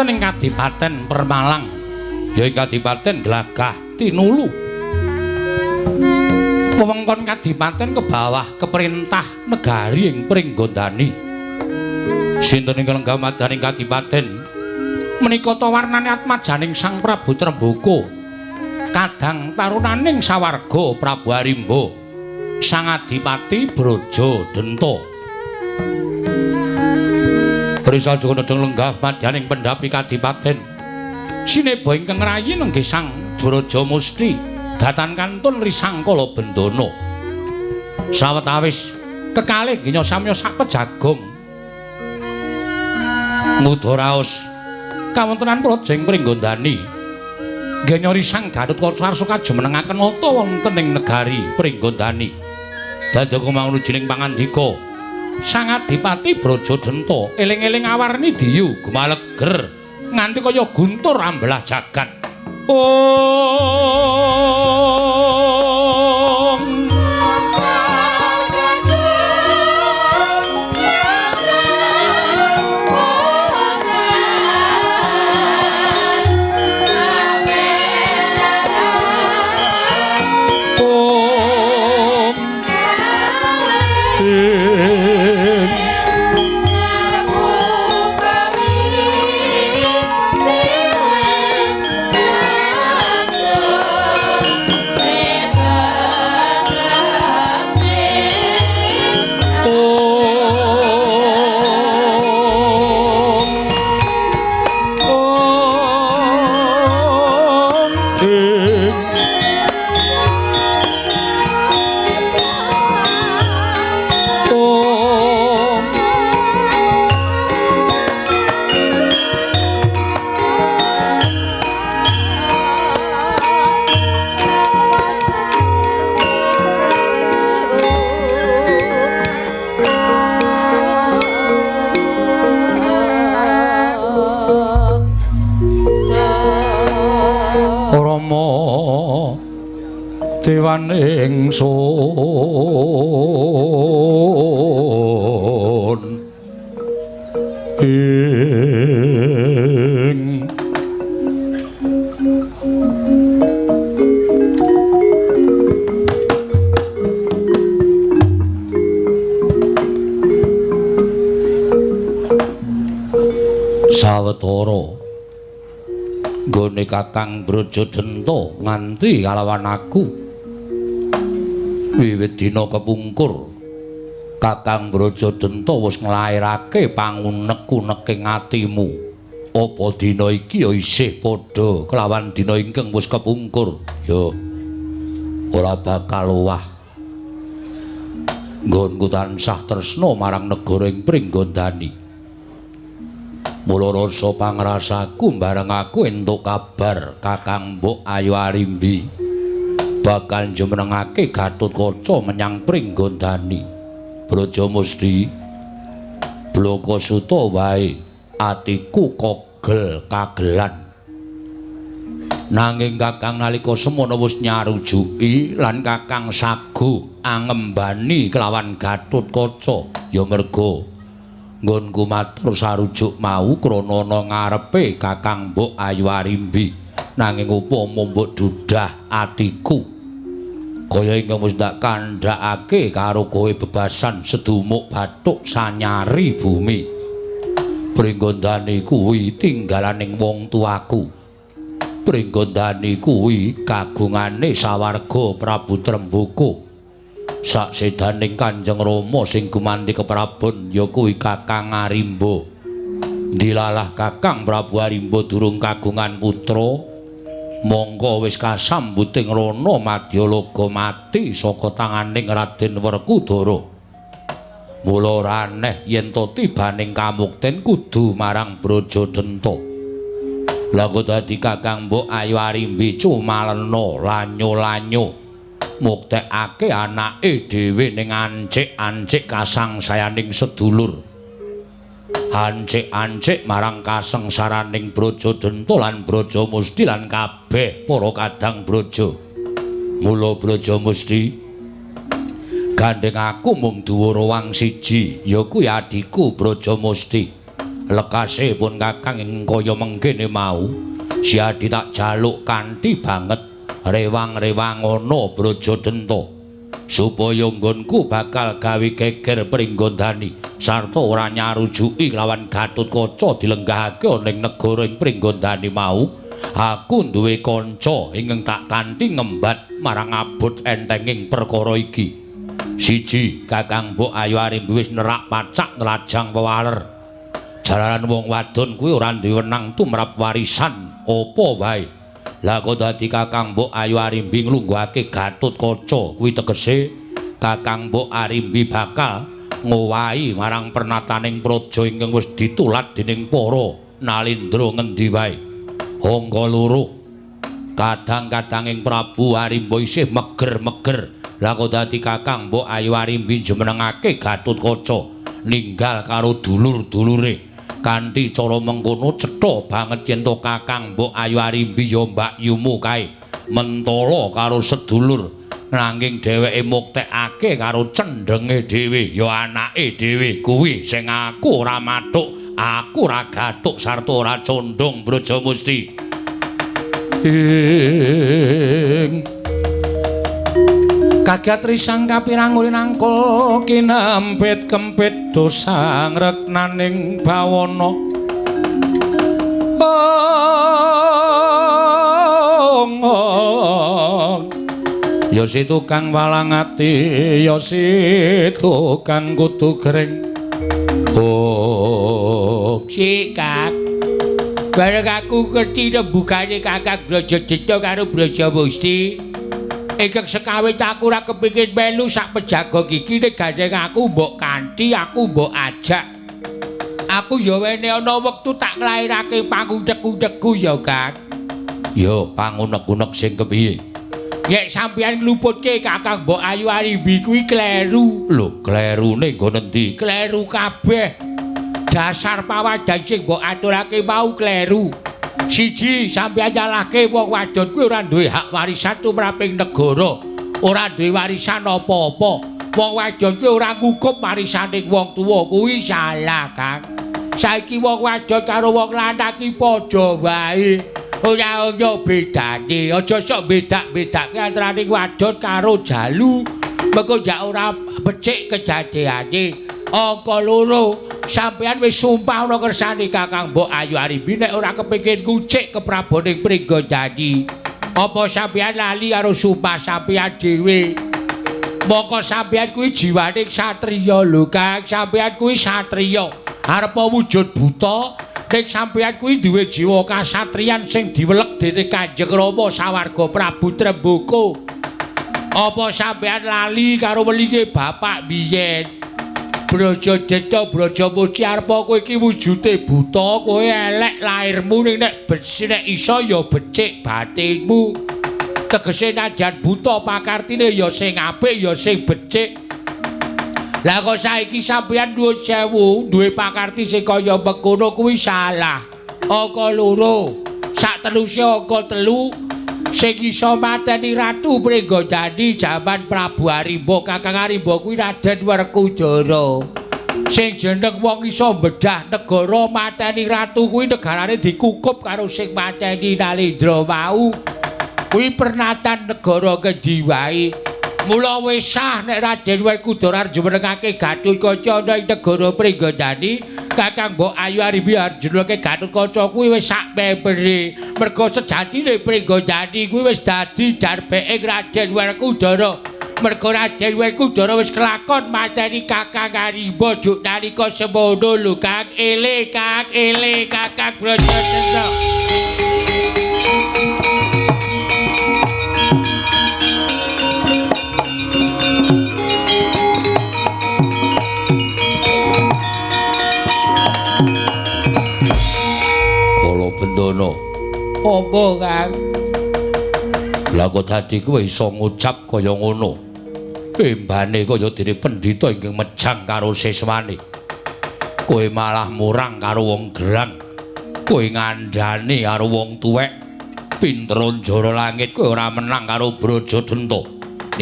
Wonten ing Kadipaten Permalang, ya ing Kadipaten Glagah Tinulu. Wewengkon kadipaten ke bawah keperintah negari ing Pringgondani. Sinten ingkang lenggah madyaning kadipaten menika ta warnane atmajaning Sang Prabu Tremboko, kadang tarunaning sawarga Prabu Arimba, Sang Adipati Braja Denta. Risa Joko nedheng lenggah madyaning pendhapi kadipaten. Sineba ingkang rayi nenggih Sang Braja Musti, datan kantun Risangkala Bendana. Sawetawis kekalih ginya samya sak pejagong ngudha raos kawontenan praja ing Pringgondani. Genya Risang Gatotkaca arsa kajumenengaken nata wonten ing negari Pringgondani. Dadya mangunujining pangandika Sang Adipati Braja Denta, eling-eling awarni diyu gumaleger nganti kaya guntur ambelah jagat. Om. Dewan ingsun ing sawetara nggone Kakang Braja Denta nganti kalawan aku. Wiwit dina kepungkur Kakang Braja Denta wis nglairake pangunek-uneking atimu. Apa dina iki ya isih padha kelawan dina ingkang wis kepungkur? Ya ora bakal owah. Nggonku tansah tresna marang negara ing Pringgondani. Mula rasa pangrasaku bareng aku entuk kabar Kakang Mbok Ayu Arimbi bakal jumenengake Gatotkaca menyang Pringgondani. Braja Musti, blaka suta wae atiku kogel kagelan. Nanging Kakang nalika semono wis nyarujuki lan Kakang sagu angembani kelawan Gatotkaca. Ya merga nggonku matur sarujuk mau krana ana ngarepe Kakang Mbok Ayu Arimbi. Nanging upama mbok dudah atiku kaya ingkang wis ndak kandhakake karo kowe bebasan sedumuk bathuk sanyari bumi. Pringgondani kuwi tinggalaning wong tuaku. Pringgondani kuwi kagungane sawarga Prabu Tremboko. Saksedaning Kanjeng Rama sing gumanti keprabon ya kuwi Kakang Arimba. Dilalah Kakang Prabu Arimba durung kagungan putra, mongko wis kasambuting rana madyalaga mati saka tanganing Raden Werkudara. Mula ora aneh yen to tibaning kamukten kudu marang Braja Denta. Lah kok dadi Kakang Mbok Ayu Arimbi cumalena lanyo-lanyo muktekake anake dhewe ning ancik-ancik kasangsayaning sedulur. Ancik-ancik marang kasengsaraning Braja Denta lan Braja Musti lan kabeh para kadang braja. Mula Braja Musti, gandeng aku mung duwe ruwang siji, ya kuwi adhiku Braja Musti. Lekase pun Kakang ing kaya mengkene mau, Siadi tak jaluk kanthi banget rewang-rewang ana Brajadenta supaya nggonku bakal gawe geger Pringgondani sarta ora nyarujuki lawan Gatotkaca dilenggahake ana ing negara ing Pringgondani mau. Aku duwe kanca ingkang tak kanthi ngembat marang abot entenging perkara iki. Siji, Kakang Mbok Ayu Arimbi wis nerak pacak nlajang wewaler. Jalaran wong wadon kuwi ora duwe wenang tumrap warisan apa wae. Lah kok dadi Kakang Mbok Ayu Arimbi nglungguhake Gatotkaca kuwi tegese Kakang Mbok Arimbi bakal ngowahi marang pernataning praja ingkang wis ditulat dening para nalindra ngendi wae. Angka loro, kadang-kadanging Prabu Arimba isih meger-meger. Lah kok dadi Kakang Mbok Ayu Arimbi jumenengake Gatotkaca ninggal karo dulur-dulure. Kanthi cara mengkono cetha banget yen to Kakang Mbok Ayu Arimbi ya mbakyumu kae mentala karo sedulur, nanging dheweke muktekake karo cendhenge dhewe ya anake dhewe kuwi sing aku ora mathuk, aku ora gathuk sarta ora condong Brajamusti. Ing kagiat risang kapirang urinangkul kinempit kempit dosa ngreknaning bawana. Ya si tukang walang ati, ya si tukang kudu gering. Oh, si Kak, bareng aku ngerti rembugane Kakang Brajadenta karo Brajamusti. Ingkang sekawit aku ora kepingin melu sak pejago iki nek gandeng aku mbok kanthi, aku mbok ajak. Aku ya wene ana wektu tak nglairake pangunek-unekku ya, Kang. Ya pangunek-unek sing kepiye? Nek sampeyan ngluputke Kakang Mbok Ayu Arimbi kuwi kleru. Lho, klerune nggon endi? Kleru kabeh. Dasar pawadan sing mbok aturake mau kleru. Siji, sampeyan nyalahke wong wadon kuwi ora duwe hak warisan tumraping negara, ora duwe warisan apa-apa. Wong wadon kuwi ora ngukup warisaning wong tuwa, kuwi salah, Kang. Saiki wong wadon karo wong lanang ki padha wae. Ora ana bedane. Aja sok bedak-bedake antaraning wadon karo jalu. Mengko ndak ora becik kejadeane. Angka loro, sampeyan wis sumpah ana kersane Kakang Mbok Ayu Arimbi nek ora kepengin ngucik kepraboning Pringgondani. Apa sampeyan lali karo sumpah sampeyan dhewe? Mongko sampeyan kuwi jiwane satriya lho, Kang. Sampeyan kuwi satriya. Arepa wujud buta, ning sampeyan kuwi duwe jiwa kasatriyan sing diwelek dening Kanjeng Rama sawarga Prabu Tremboko. Apa sampeyan lali karo welinge bapak biyen? Brajadenta Brajamusti arepa kowe iki wujude buta, kowe elek lairmu ning nek becik nek iso ya becik batinmu. Tegese najan buta pakartine ya sing apik ya sing becik. Lah kok saiki sampeyan nuwun sewu duwe pakarti sing kaya mengkono kuwi salah. Angka loro, sak teruse angka telu sing iso mateni Ratu Pringgondani jaman Prabu Arimba. Kakang Arimba kuwi Raden Werkudara. Sing jeneng wong iso mbedah negara mateni ratu kuwi negarane dikukup karo sing mateni Nalendra mau. Kuwi pernatan negara ngendi wae. Mula wis sah nek Raden Werkudara jumenengake Gatotkaca ana ing negara Pringgondani, Kakang Mbok Ayu Arimbi arjunake Gatotkaca kuwi wis sak pepere. Merga sejatine Pringgondani kuwi wis dadi darbeke Raden Werkudara. Merga Raden Werkudara wis kelakon mateni Kakang Arimba juk nalika semono lho, Kang. Ele, Kang, ele Kakang Brajadenta. Bendana. Apa, Kang? Lah kok dadi kowe iso ngucap kaya ngono? Embane kaya dene pendhita ingkang mejang karo siswane. Kowe malah murang karo wong gerang. Kowe ngandhani karo wong tuwek. Pinter njara langit kowe ora menang karo Brajadenta.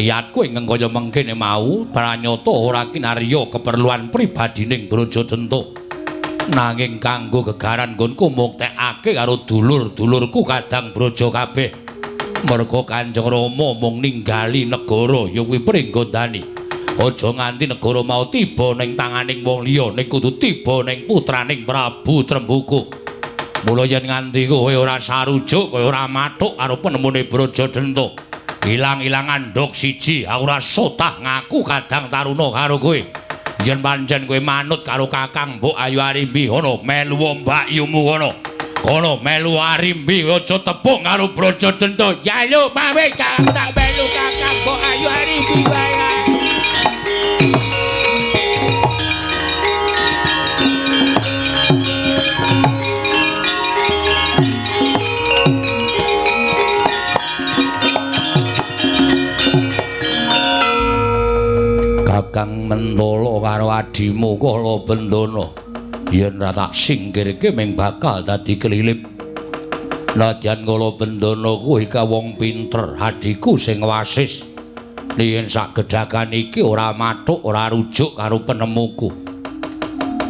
Niatku ingkang kaya mengkene mau pranyata ora kinarya keperluan pribadining Brajadenta. Nanging kanggo gegaran nggonku muktekake karo dulur-dulurku kadang Braja kabeh. Merga Kanjeng Rama mung ninggali negara ya kuwi Pringgondani. Aja nganti negara mau tiba ning tanganing wong liya, ning kudu tiba ning putraning Prabu Tremboko. Mula yen nganti kowe ora sarujuk, kowe ora mathuk karo penemune Brajadenta, ilang-ilangan nduk siji, aku ora sotah ngaku kadang taruna karo kowe. Yen pancen kowe manut karo Kakang Mbok Ayu Arimbi kono melu mbakyumu kono. Kono melu Arimbi aja tepung karo Brajadenta. Jaluk pamit Kang, tak melu Kakang Mbok Ayu Arimbi wae. Kakang Mentolo karo adimu Kala Bendana yen ora tak singkirke ming bakal dadi kelilip. Nadyan Kala Bendana kuwi ka wong pinter, adhiku sing wasis. Yen sak gedhagan iki ora mathuk, ora rujuk karo penemuku.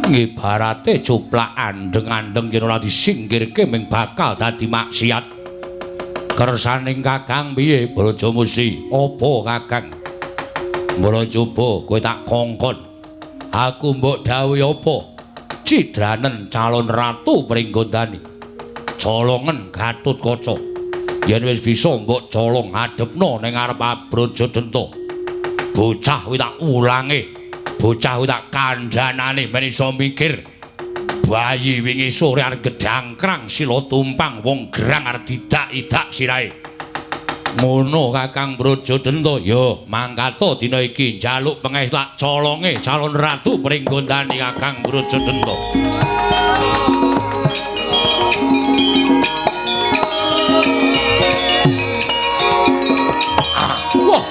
Ngibarate cuplak andeng-andeng yen ora disingkirke ming bakal dadi maksiat. Kersaning Kakang piye Brajamusti? Apa Kakang? Mula coba kowe tak kongkon. Aku mbok dawuhi apa? Cidranen calon ratu Pringgondani. Colongen Gatotkaca. Yen wis bisa mbok colong adepno ning ngarep Brajadenta. Bocah kuwi tak ulange. Bocah kuwi tak kandhanane men iso mikir. Bayi wingi sore arep gedhangkrang sila tumpang wong gerang arep didak-idak sirahe. Ngono Kakang Brajadenta, ya mangkato dina iki njaluk pangestu tak colonge calon ratu Pringgondani Kakang Brajadenta. Wah.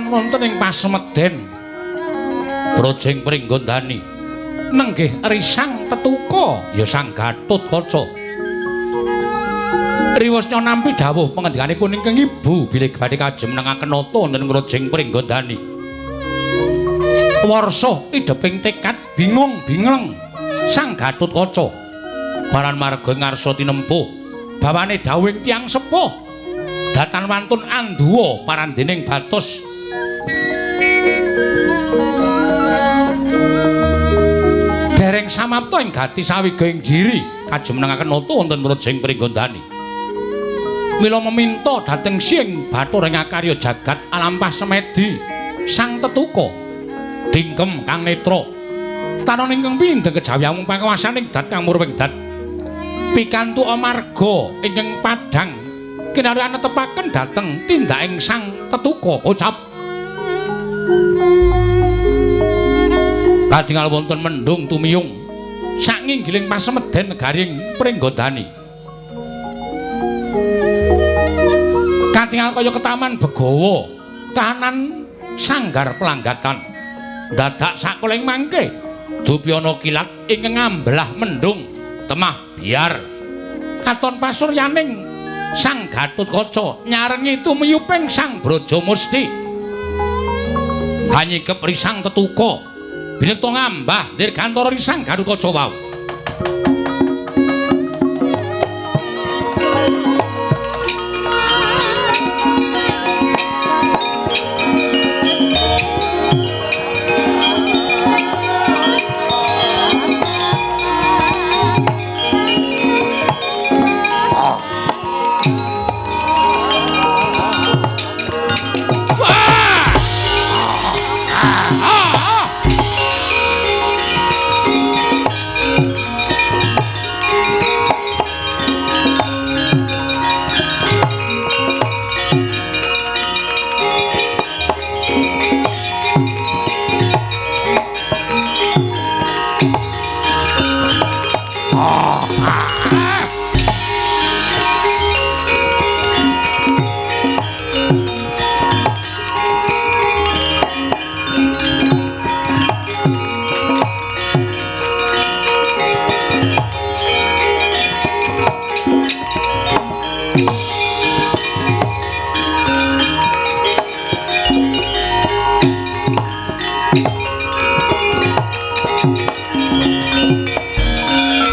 Wonten ing pasemeden Brajing Pringgondani nenggih risang tetuka ya Sang Gatotkaca. Riwasnya nampi dawuh pangandikanipun ingkang ibu bilih badhe kajeng menengaken nata wonten Brajing Pringgondani. Warsa idheping tekad bingung bingleng Sang Gatotkaca baran marga ngarsa tinempuh bawane dawuhing tiyang sepuh datan wantun anduwa parandening batos. Dereng samapta ing gati sawiga ing jiri kajumenengaken nata wonten Brajing Pringgondani. Mila meminta dhateng Sing Bathara ing akarya jagat alampah semedi Sang Tetuka dingkem kang netra tanon ingkang pindheng kejawi panguwasaning dat kang murwing dat pikantuk amarga ingkang padhang kinarya netepaken dhateng tindaking Sang Tetuka kocap. Katingal wonten mendung tumiyung saknginggiling pasemeden negaring Pringgondani. Katingal kaya ketaman begawa kahanan sanggar pelanggatan. Dadak sakuling mangke dupyana kilat ingkang ngambelah mendung temah biar katon pasuryaning Sang Gatotkaca nyarengi tumiyuping Sang Brajamusti. Hanyikep risang tetuka binekta ngambah dirgantara risang Gatotkaca wau.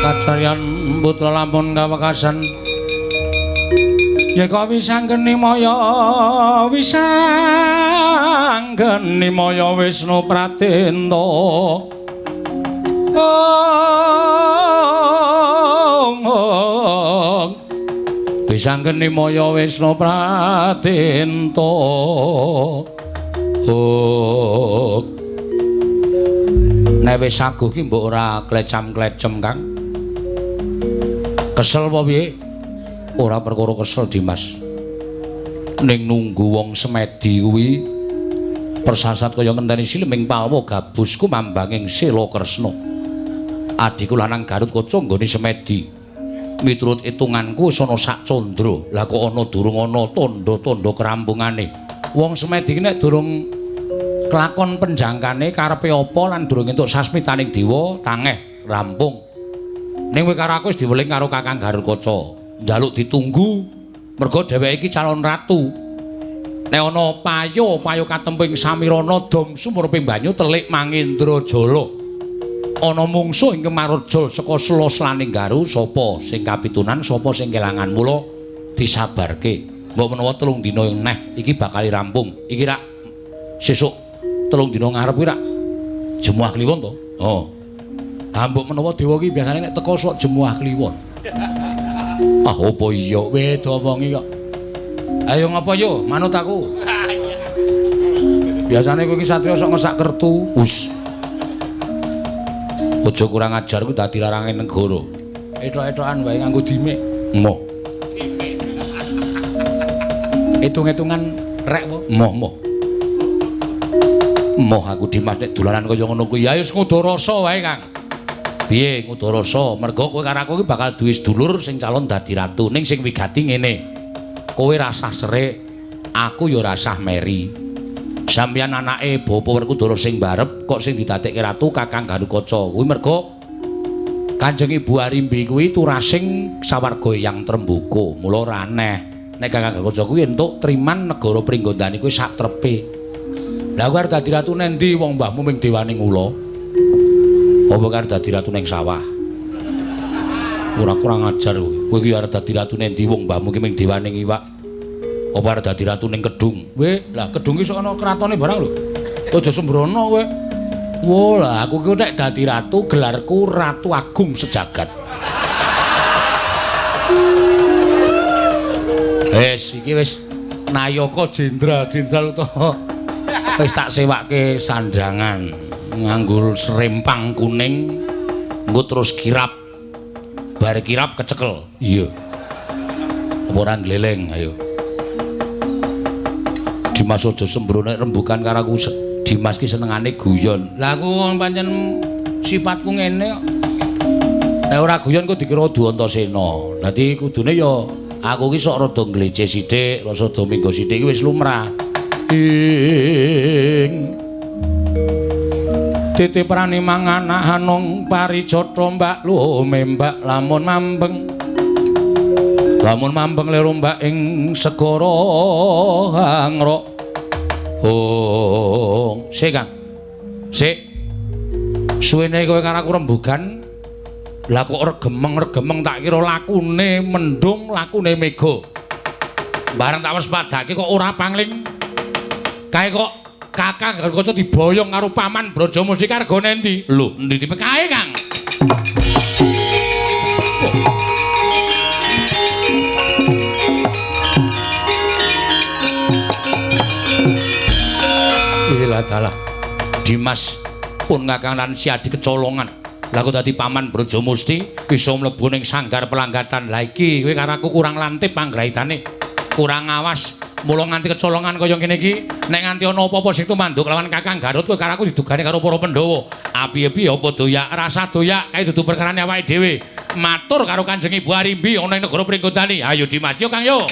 Kacaryan putra lampun kawekasan yeka wisanggeni maya wisanggeni maya Wisnu Pratenta. Wisanggeni maya Wisnu Pratenta. Nek wis saguh ki mbok ora klecam-klecem, Kang. Kesel apa piye? Ora perkara kesel, Dimas. Ning nunggu wong semedi kuwi persasat kaya ngenteni siliming palwa gabusku mambanging Sela Kresna. Adhiku lanang Gatotkaca nggone semedi. Miturut itunganku wis ana sak candra. Lah kok ana durung ana tandha-tandha kerampungane. Wong semedi ki nek durung kelakon penjangkane karepe apa lan durung entuk sasmitaning dewa tangeh rampung. Ning kowe karo aku wis diweling karo Kakang Gatotkaca. Njaluk ditunggu mergo dheweke iki calon ratu. Nek ana payo, payo katemping samirana dom sumuruping banyu telik mangendra jala. Ana mungsuh ingkang marujul saka sela-selaning garu, sapa sing kapitunan, sapa sing kelangan, mula disabarke. Mbok menawa 3 dina neh iki bakal rampung. Iki rak sesuk 3 dina ngarep kuwi rak Jemuah Kliwon to? Oh. Ha mbok menawa dewa iki biasane nek teka sok Jemuah Kliwon. Ah apa iya weh diomongi kok. Ayo ngapa yo manut aku. Biasane kowe iki satriya sok ngesak kertu. Us. Aja kurang ajar kuwi dadi larange negara. Ethok-ethokan wae nganggo dimik. Moh. Dimik. Hitung-hitungan rek apa? Moh moh. Moh aku Dimas nek dolanan kaya ngono kuwi. Ya wis ngudu rasa wae, Kang. Piye ngudu rasa? Mergo kowe karo aku iki bakal duwe sedulur sing calon dadi ratu. Ning sing wigati ngene. Kowe rasah serik, aku ya rasah meri. Sampeyan anake Bapak Werkudara sing barep kok sing didadekke ratu Kakang Gatotkaca. Kuwi mergo Kanjeng Ibu Arimbi kuwi turasing sawarga Eyang Tremboko. Mula ora aneh nek Kakang Gatotkaca kuwi entuk triman negara Pringgondani kuwi sak trepe. Lah kowe arep dadi ratu nang ndi wong mbahmu ming dewaning ula? Apa arep dadi ratu ning sawah? Ora kurang ajar kowe. Kowe iki arep dadi ratu nang ndi wong mbahmu ki ming dewaning iwak? Apa arep dadi ratu ning kedung? Weh, lah kedung ki sok ana kratone barang lho. Aja sembrono kowe. Wo lah aku ki nek dadi ratu gelarku Ratu Agung Sejagat. Wis iki wis nayaka jenderal-jenderal utawa wis tak sewake sandangan nganggo serempang kuning engko terus kirap, bar kirap kecekel. Iya, apa ora gleleng? Ayo Dimas aja sembrono nek rembukan karo aku. Dimas ki senengane guyon. Lah aku pancen sifatku ngene kok. Nek ora guyon kok dikira Duwantasena. Dadi kudune ya aku ki sok rada nglece sithik, rada minggo sithik iki wis lumrah. Ing titiprani mangan hanung parijata mbak lumembak lamun mambeng. Lamun mampeng lerombak ing segara hangrok. Oh, sik Kang. Sik. Suwene kowe karo aku rembugan. Lah kok regemeng-regemeng tak kira lakune mendung, lakune mega. Bareng tak waspadake kok ora pangling. Kae kok Kakang Garukaca diboyong karo Paman Brajamusti kargone endi? Lho, endi dipekae, Kang? Ilah dalah. Dimas pun Kakang lan Siadi kecolongan. Lah kok dadi Paman Brajamusti bisa mlebu ning sanggar pelanggatan. Lah iki kowe karo aku kurang lantip panggraitane. Kurang awas. Mula nganti kecolongan kaya ngene iki, nek nganti ana apa-apa sing tumanduk lawan Kakang Garut kowe karo aku didugane karo para Pandhawa. Apiye-piye apa doyak, rasa doyak kae dudu perkarane awake dhewe. Matur karo Kanjeng Ibu Arimbi ana ing negara Pringgondani. Ayo Dimas, yo Kang yo.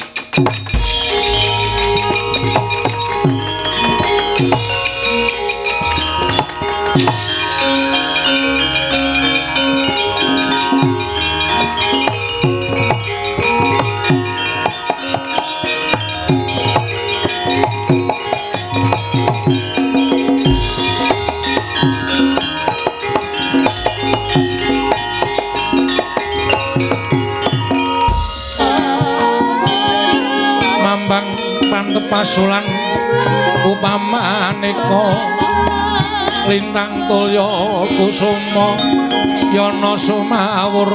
Pasulan upamaneka lintang tulya kusuma yana sumawur.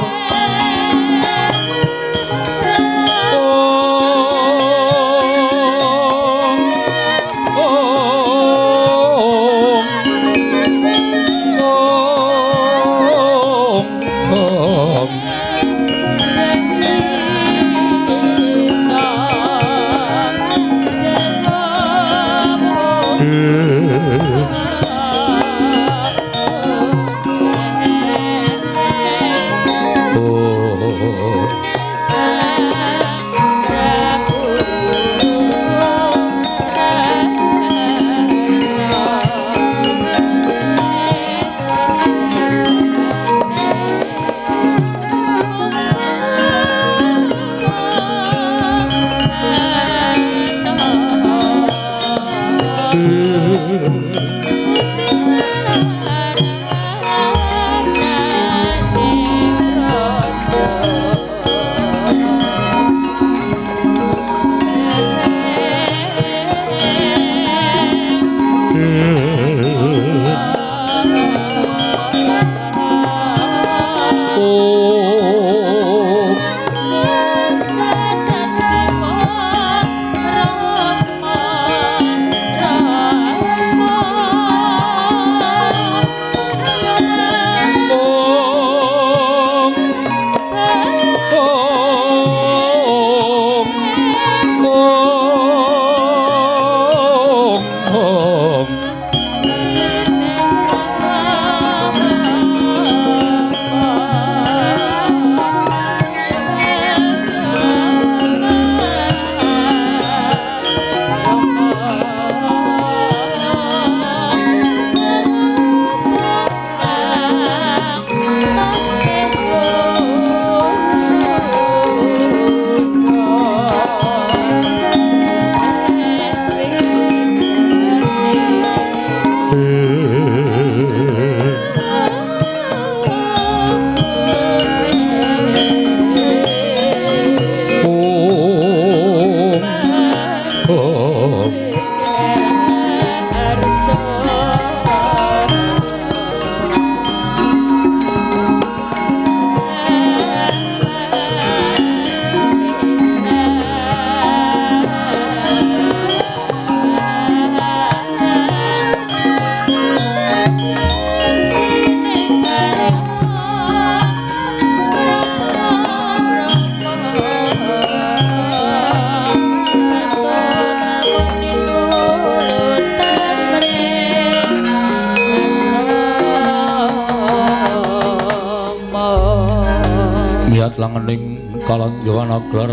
Langening kalanggawan aglar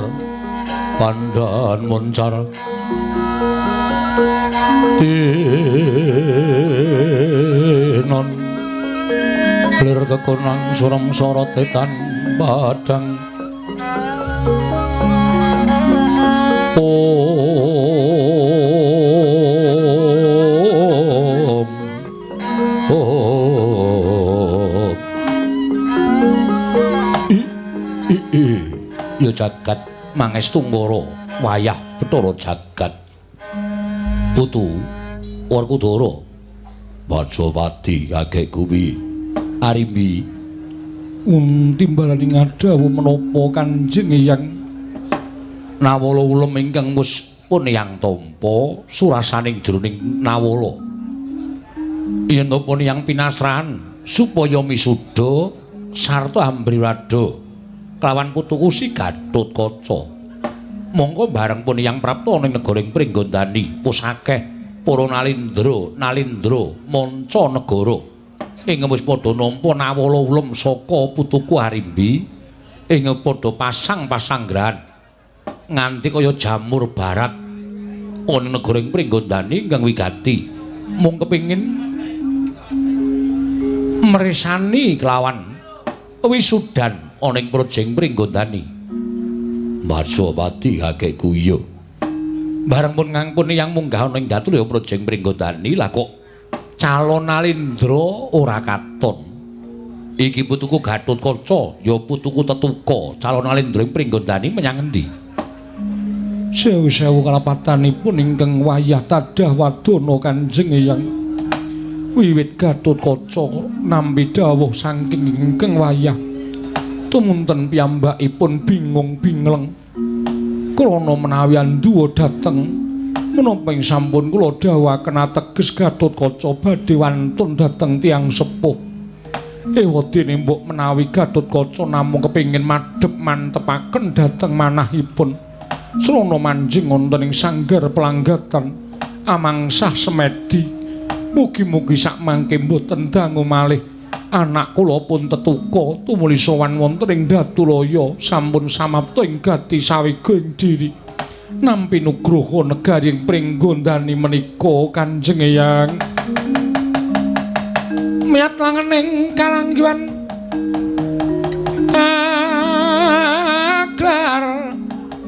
pandhan moncar tinon lir kekonang surem sorot etan padang Om Om I I I ya jagat mangestu ngara wayah Bathara jagat putu Werkudara Bajapati kakek kuwi Arimbi timbalane ngadhawuh menapa Kanjeng Eyang Nawala ulem ingkang wis pun yang tampa surasaning jroning nawala yen pun yang pinasrahan supaya misuda sarta ambriwada kelawan putuku si Gatotkaca mongko bareng pun yang prapta ning negara ing Pringgondani pusakeh para nalindra nalindra manca negara ing wis padha nampa nawala ulem saka putuku Arimbi ing padha pasang-pasanggrahan nganti kaya jamur barat ana negara ing Pringgondani ingkang wigati mung kepengin mresani kelawan wisudan ana ing projeng Pringgondani. Marswapati kakekku iya. Bareng pun ngangpun yang munggah ana ing Datulaya projeng Pringgondani lah kok calon Nalindra ora katon. Iki putuku Gatotkaca ya putuku Tetuka calon Nalindra ing Pringgondani menyang endi? Sewu-sewu kalapatanipun ingkang wayah tadah wadana Kanjeng Eyang. Wiwit Gatotkaca nampi dawuh saking ingkang wayah tumunten piyambakipun bingung bingleng krana menawi anduwa dhateng menapa ing sampun kula dawuhaken ateges Gatotkaca badhe wantun dhateng tiyang sepuh. Ewadene mbok menawi Gatotkaca namung kepengin madhep mantepaken dhateng manahipun srana manjing wonten ing sanggar pelanggatan amangsah semedi. Mugi-mugi sakmangke mboten dangu malih anak kula pun Tetuka tumuli sowan wonten ing Datulaya sampun samapta ing gati sawega ing diri nampi nugroho negari ing Pringgondani menika Kanjeng Eyang. Miyat langening kalanggihan aglar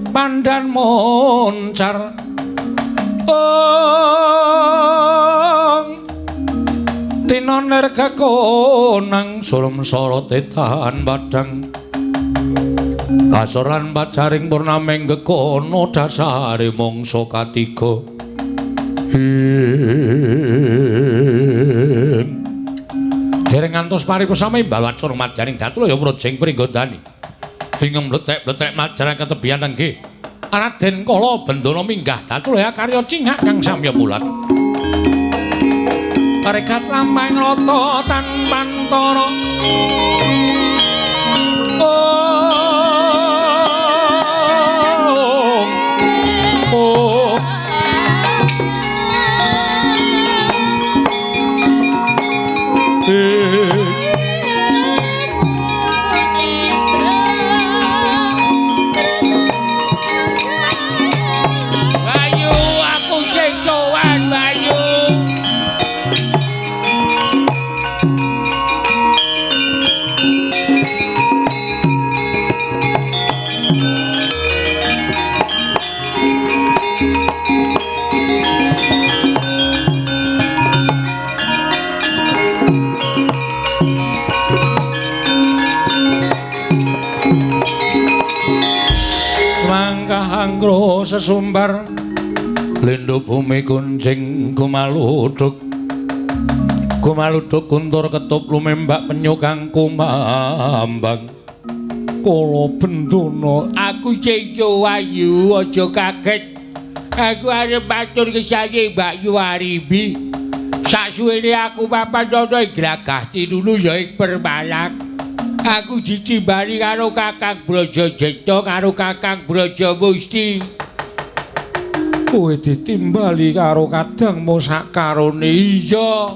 pandan moncar ong tinoner kekonang surem sorote tahan padang kasoran pacaring purnaming gekono dasare mangsa katiga dereng ngantos paripesame imbal wacana madyaning Datulaya projeng Pringgondani ing mletek-mletek majaran ketebian nenggih Raden Kala Bendana minggah Datulaya karya cingak kang samya mulat Rekat lampahing rata tanpantara ong ong Bayu aku sing sowan Bayu. Mangkah sesumbar lindhu bumi kuncing kumaluduk kumaluduk kuntur ketup lumembak penyu kang kumambang Kala Bendana aku sing Ayu aja kaget aku arep matur kesane Mbak Yu Arimbi saksuwene aku papan ana ing Glagah Tinulu ya ing Permalak aku ditimbali karo Kakang Brajajeta karo Kakang Brajamusti. Kowe ditimbali karo kadangmu sakarone iya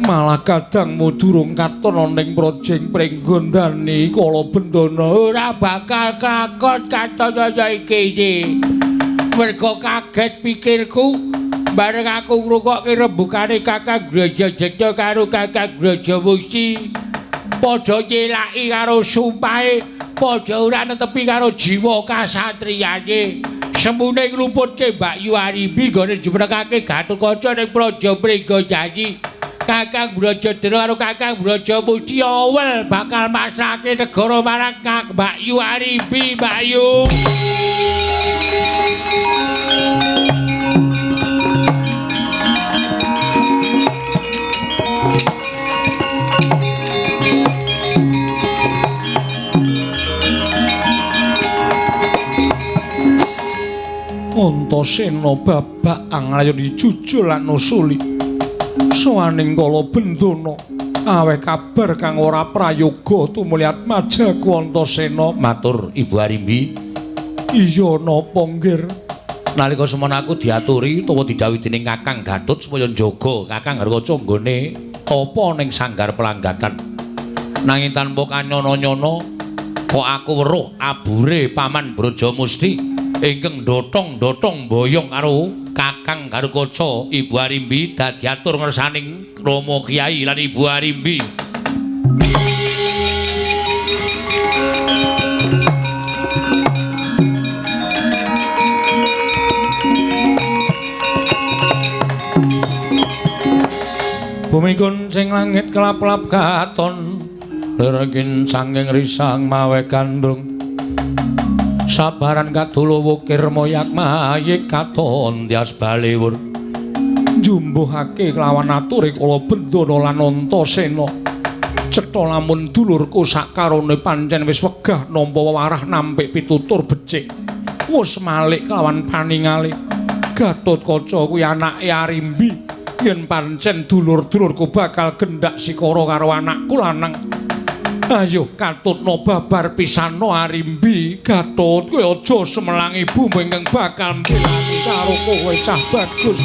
malah kadangmu durung katon ana ing projeng Pringgondani Kala Bendana ora bakal kakon katon ana iki mergo kaget pikirku bareng aku ngrungokke rembugane Kakang Brajajeta karo Kakang Brajamusti padha nyelaki karo sumpahe padha ora netepi karo jiwa kasatriyane. Semune ngluputke Mbak Yu Arimbi gone jumenengake Gatotkaca ning Praja Pringgondani. Kakang Brajadena karo Kakang Brajamusti awel bakal masrahke negara marang Kang Mbak Yu Arimbi, Mbak Yu. Antasena babak anglayoni jujul lan nusuli. Sowaning kala bendana aweh kabar kang ora prayoga tumuli atmajaku Antasena. Matur Ibu Arimbi. Iya napa nggir? Nalika semono aku diaturi utawa didhawuhi dening Kakang Gatut supaya njaga Kakang Garukaca nggone tapa ning sanggar pelanggatan. Nanging tanpa kanyono-nyono kok aku weruh abure Paman Brajamusti ingkang dotong-dotong boyong karo Kakang Garukaca. Ibu Arimbi dadi atur ngersaning Rama Kyai lan Ibu Arimbi. Bumi sing langit kelap-kelap katon lerengin sanging risang mawe gandrung. Sabaran kadula wukir moyak mayik katon tias baliwur. Njumbuhake kelawan ature kala bendana lan Antasena. Cetha lamun dulurku sakarone pancen wis wegah nampa wewarah nampik pitutur becik. Wis malik kelawan paningale. Gatotkaca kuwi anake Arimbi. Yen pancen dulur-dulurku bakal gendak sikara karo anakku lanang. Ayo katutno babar pisano Arimbi. Gatut kowe aja semelang ibumu ingkang bakal mbelani karo kowe cah bagus.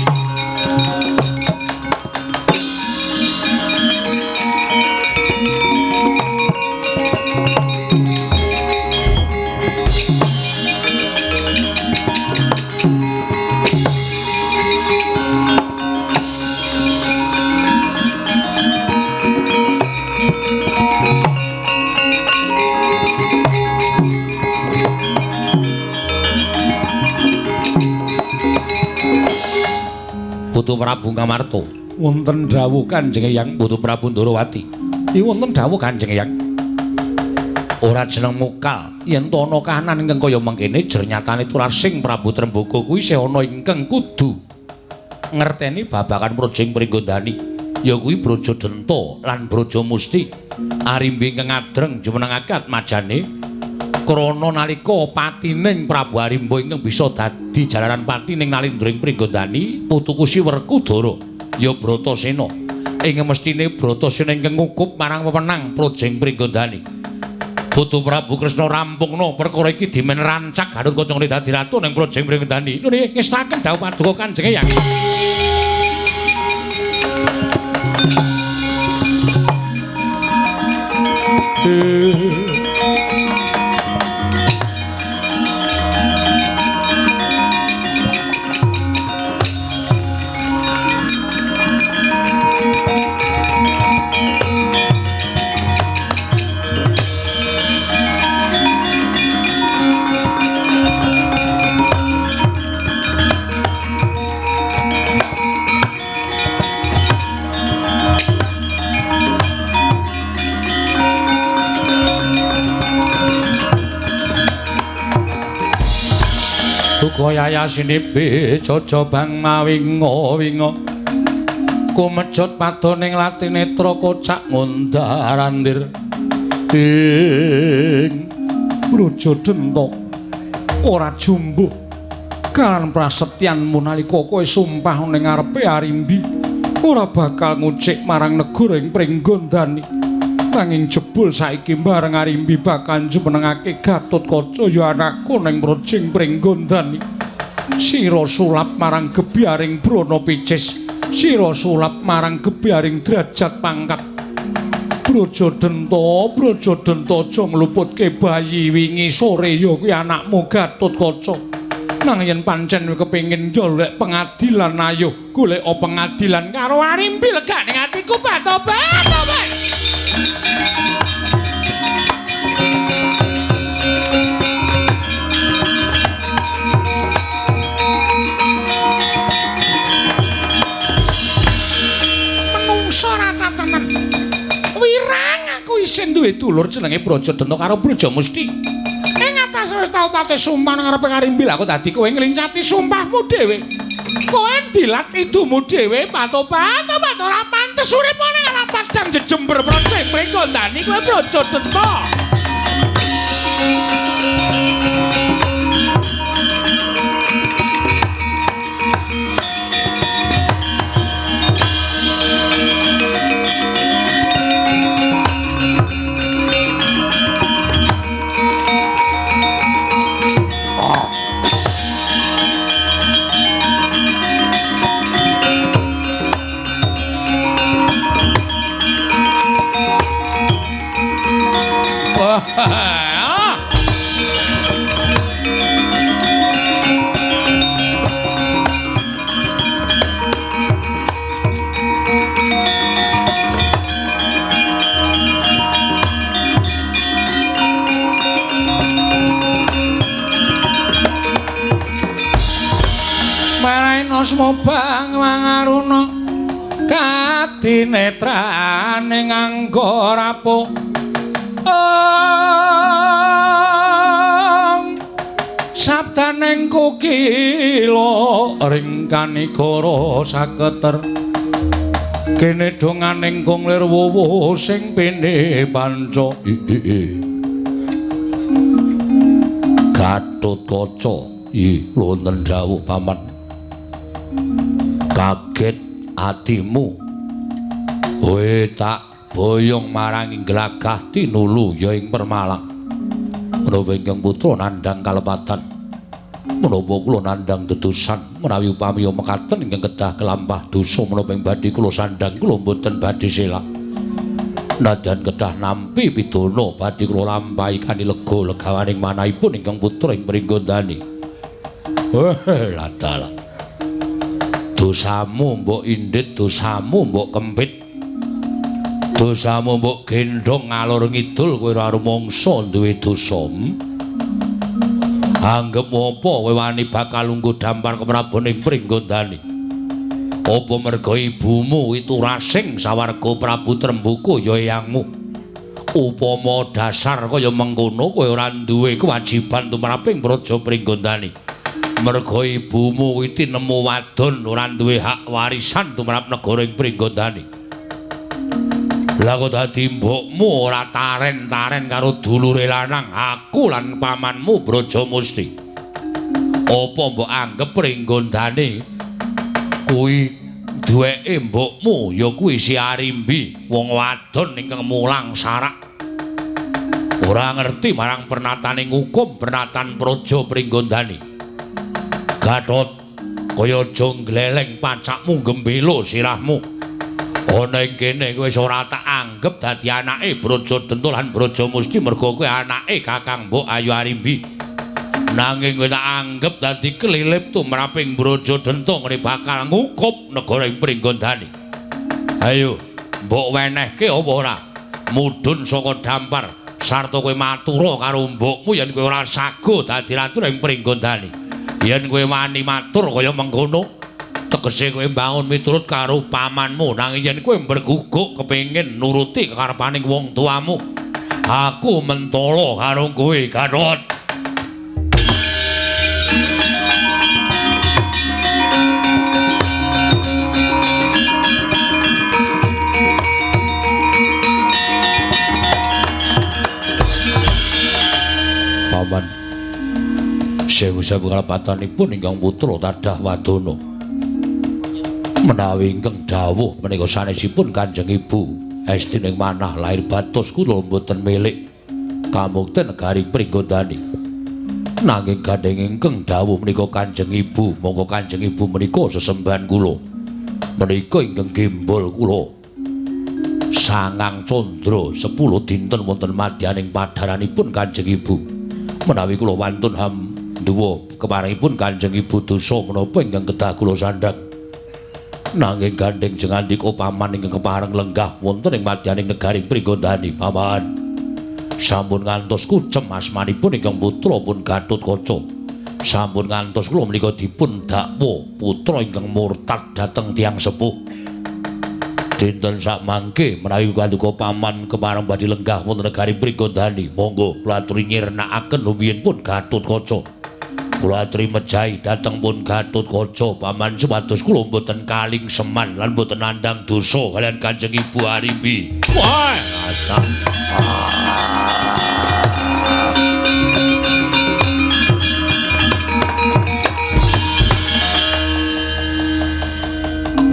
Putu Prabu Ngamarta. Wonten dawuh Kanjeng Eyang. Putu Prabu Ndorowati. Iki wonten dawuh Kanjeng Eyang. Ora jeneng mukal yen to ana kahanan ingkang kaya mengkene jernyatane turasing Prabu Trembaka kuwi isih ana ingkang kudu ngerteni babagan Prajing Pringgondani, ya kuwi Brajadenta lan Brajamusti. Arimbi ingkang adreng jumenengake atmajane krana nalika patining Prabu Arimba ingkang bisa dadi jalaran patining nalindring Pringgondani putuku si Werkudara ya Bratasena. Ing mestine Bratasena ingkang ngukup marang wewenang Prajing Pringgondani. Putu Prabu Kresna rampungna perkara iki dimen rancak Gatotkaca ngene dadi ratu ning Prajing Pringgondani. Lho ngestaken dawuh paduka Kanjeng Eyang. Duka yayasinipi jajabang mawinga-winga kumejot padoning latinetra kocak ngundar-andir ing Brajadenta ora jumbuh kalan prasetyanmu nalika kowe sumpah ning ngarepe Arimbi ora bakal ngucik marang negara ing Pringgondani. Nanging jebul saiki bareng Arimbi bakal jumenengake Gatotkaca ya anakku ning Prajing Pringgondani. Sira sulap marang gebyaring Brana Picis, sira sulap marang gebyaring derajat pangkat. Brajadenta, Brajadenta aja ngluputke bayi wingi sore ya kuwi anakmu Gatotkaca. Nang yen pancen kepengin golek pengadilan ayo golek pengadilan karo Arimbi legane atiku batobat tobat. duwe dulur jenenge Braja Denta karo Braja Musti. Ing atase wis tau tate sumpah nang ngarepe Arimbi, lha kok dadi kowe nglincati sumpahmu dhewe. Kowe dilat idumu dhewe, patopat ora pantes urip ning alam padang jejember praja Pringgondani kowe Braja Denta. Asma bang mangaruna kadinetrane nganggo rapuh sabdaning kukila ring kanigara saketer kene donganing kung lir wuwu sing pene panca. Gatotkaca wonten dawuh paman. Kaget atimu kowe tak boyong marang glagah tinulu ya ing Permalang. Menapa ingkang putra nandhang kalepatan, menapa kula nandhang dedusan, menawi upami mekaten ingkang kedah kelampah dosa menapa ing badhe kula sandhang kula mboten badhe selak. Nadyan kedah nampi pidana badhe kula lampahi kanthi lega legawaning manahipun ingkang putra ing Pringgondani. Ladalah dosamu mbok indit, dosamu mbok kempit, dosamu mbok gendhong ngalor ngidul, kowe ora rumangsa duwe dosa. Anggep apa kowe wani bakal lungguh dampar keprabon ing Pringgondani? Apa merga ibumu itu rasing sawarga Prabu Trembuka ya eyangmu? Upama dasar kaya mengkono kowe ora duwe kewajiban tumraping praja Pringgondani. Merga ibumu kuwi tinemu wadon ora duwe hak warisan tumrap negara ing Pringgondani. Lah kok dadi mbokmu ora taren-taren karo dulure lanang aku lan pamanmu Braja Musti. Apa mbok anggep Pringgondani kuwi duweke mbokmu ya kuwi si Arimbi, wong wadon ingkang mulang sarak. Ora ngerti marang pernataning hukum pernatan praja Pringgondani. Gatot kaya aja ngleleng pacakmu gembelo sirahmu. Ana ing kene kowe wis ora tak anggep dadi anake Braja Denta lan Braja Musti merga kowe anake Kakang Mbok Ayu Arimbi. Nanging kowe tak anggep dadi kelilip tumraping Braja Denta ngene bakal ngukup negara ing Pringgondani. Ayo, mbok wenehke apa ora? Mudhun saka dampar sarta kowe matura karo mbokmu yen kowe ora sago dadi ratu ing Pringgondani. Yen kowe wani matur kaya mengkono, tegese kowe mbangun miturut karo pamanmu. Nanging yen kowe mberguguk kepengin nuruti kekarepaning wong tuamu, aku mentolo karo kowe, Gatot. Paman, sewu-sewu kalepatanipun ingkang putra tadah wadana. Menawi ingkang dawuh menika sanesipun Kanjeng Ibu estining manah lahir batos kula mboten milik kamukten negari Pringgondani. Nanging gandheng ingkang dawuh menika Kanjeng Ibu, monggo Kanjeng Ibu menika sesembahan kula. Menika ingkang gembol kula sangang candra 10 dinten wonten madyaning padharanipun Kanjeng Ibu. Menawi kula wantun ham duwa keparengipun Kanjeng Ibu dosa menapa ingkang kedah kula sandhang. Nanging gandheng jengandika paman ingkang kepareng lenggah wonten ing madyaning negari Pringgondani. Paman, sampun ngantos kucem asmanipun ingkang putra pun Gatotkaca. Sampun ngantos kula menika dipun dakwa putra ingkang murtad dhateng tiyang sepuh. Dinten sakmangke menawi paduka paman kepareng badhe lenggah wonten negari Pringgondani, monggo kula aturi nyirnakaken rumiyin pun Gatotkaca. Kula aturi mejahi dhateng pun Gatotkaca paman supados kula mboten kaling seman lan mboten nandhang dosa kaliyan Kanjeng Ibu Arimbi. Wah,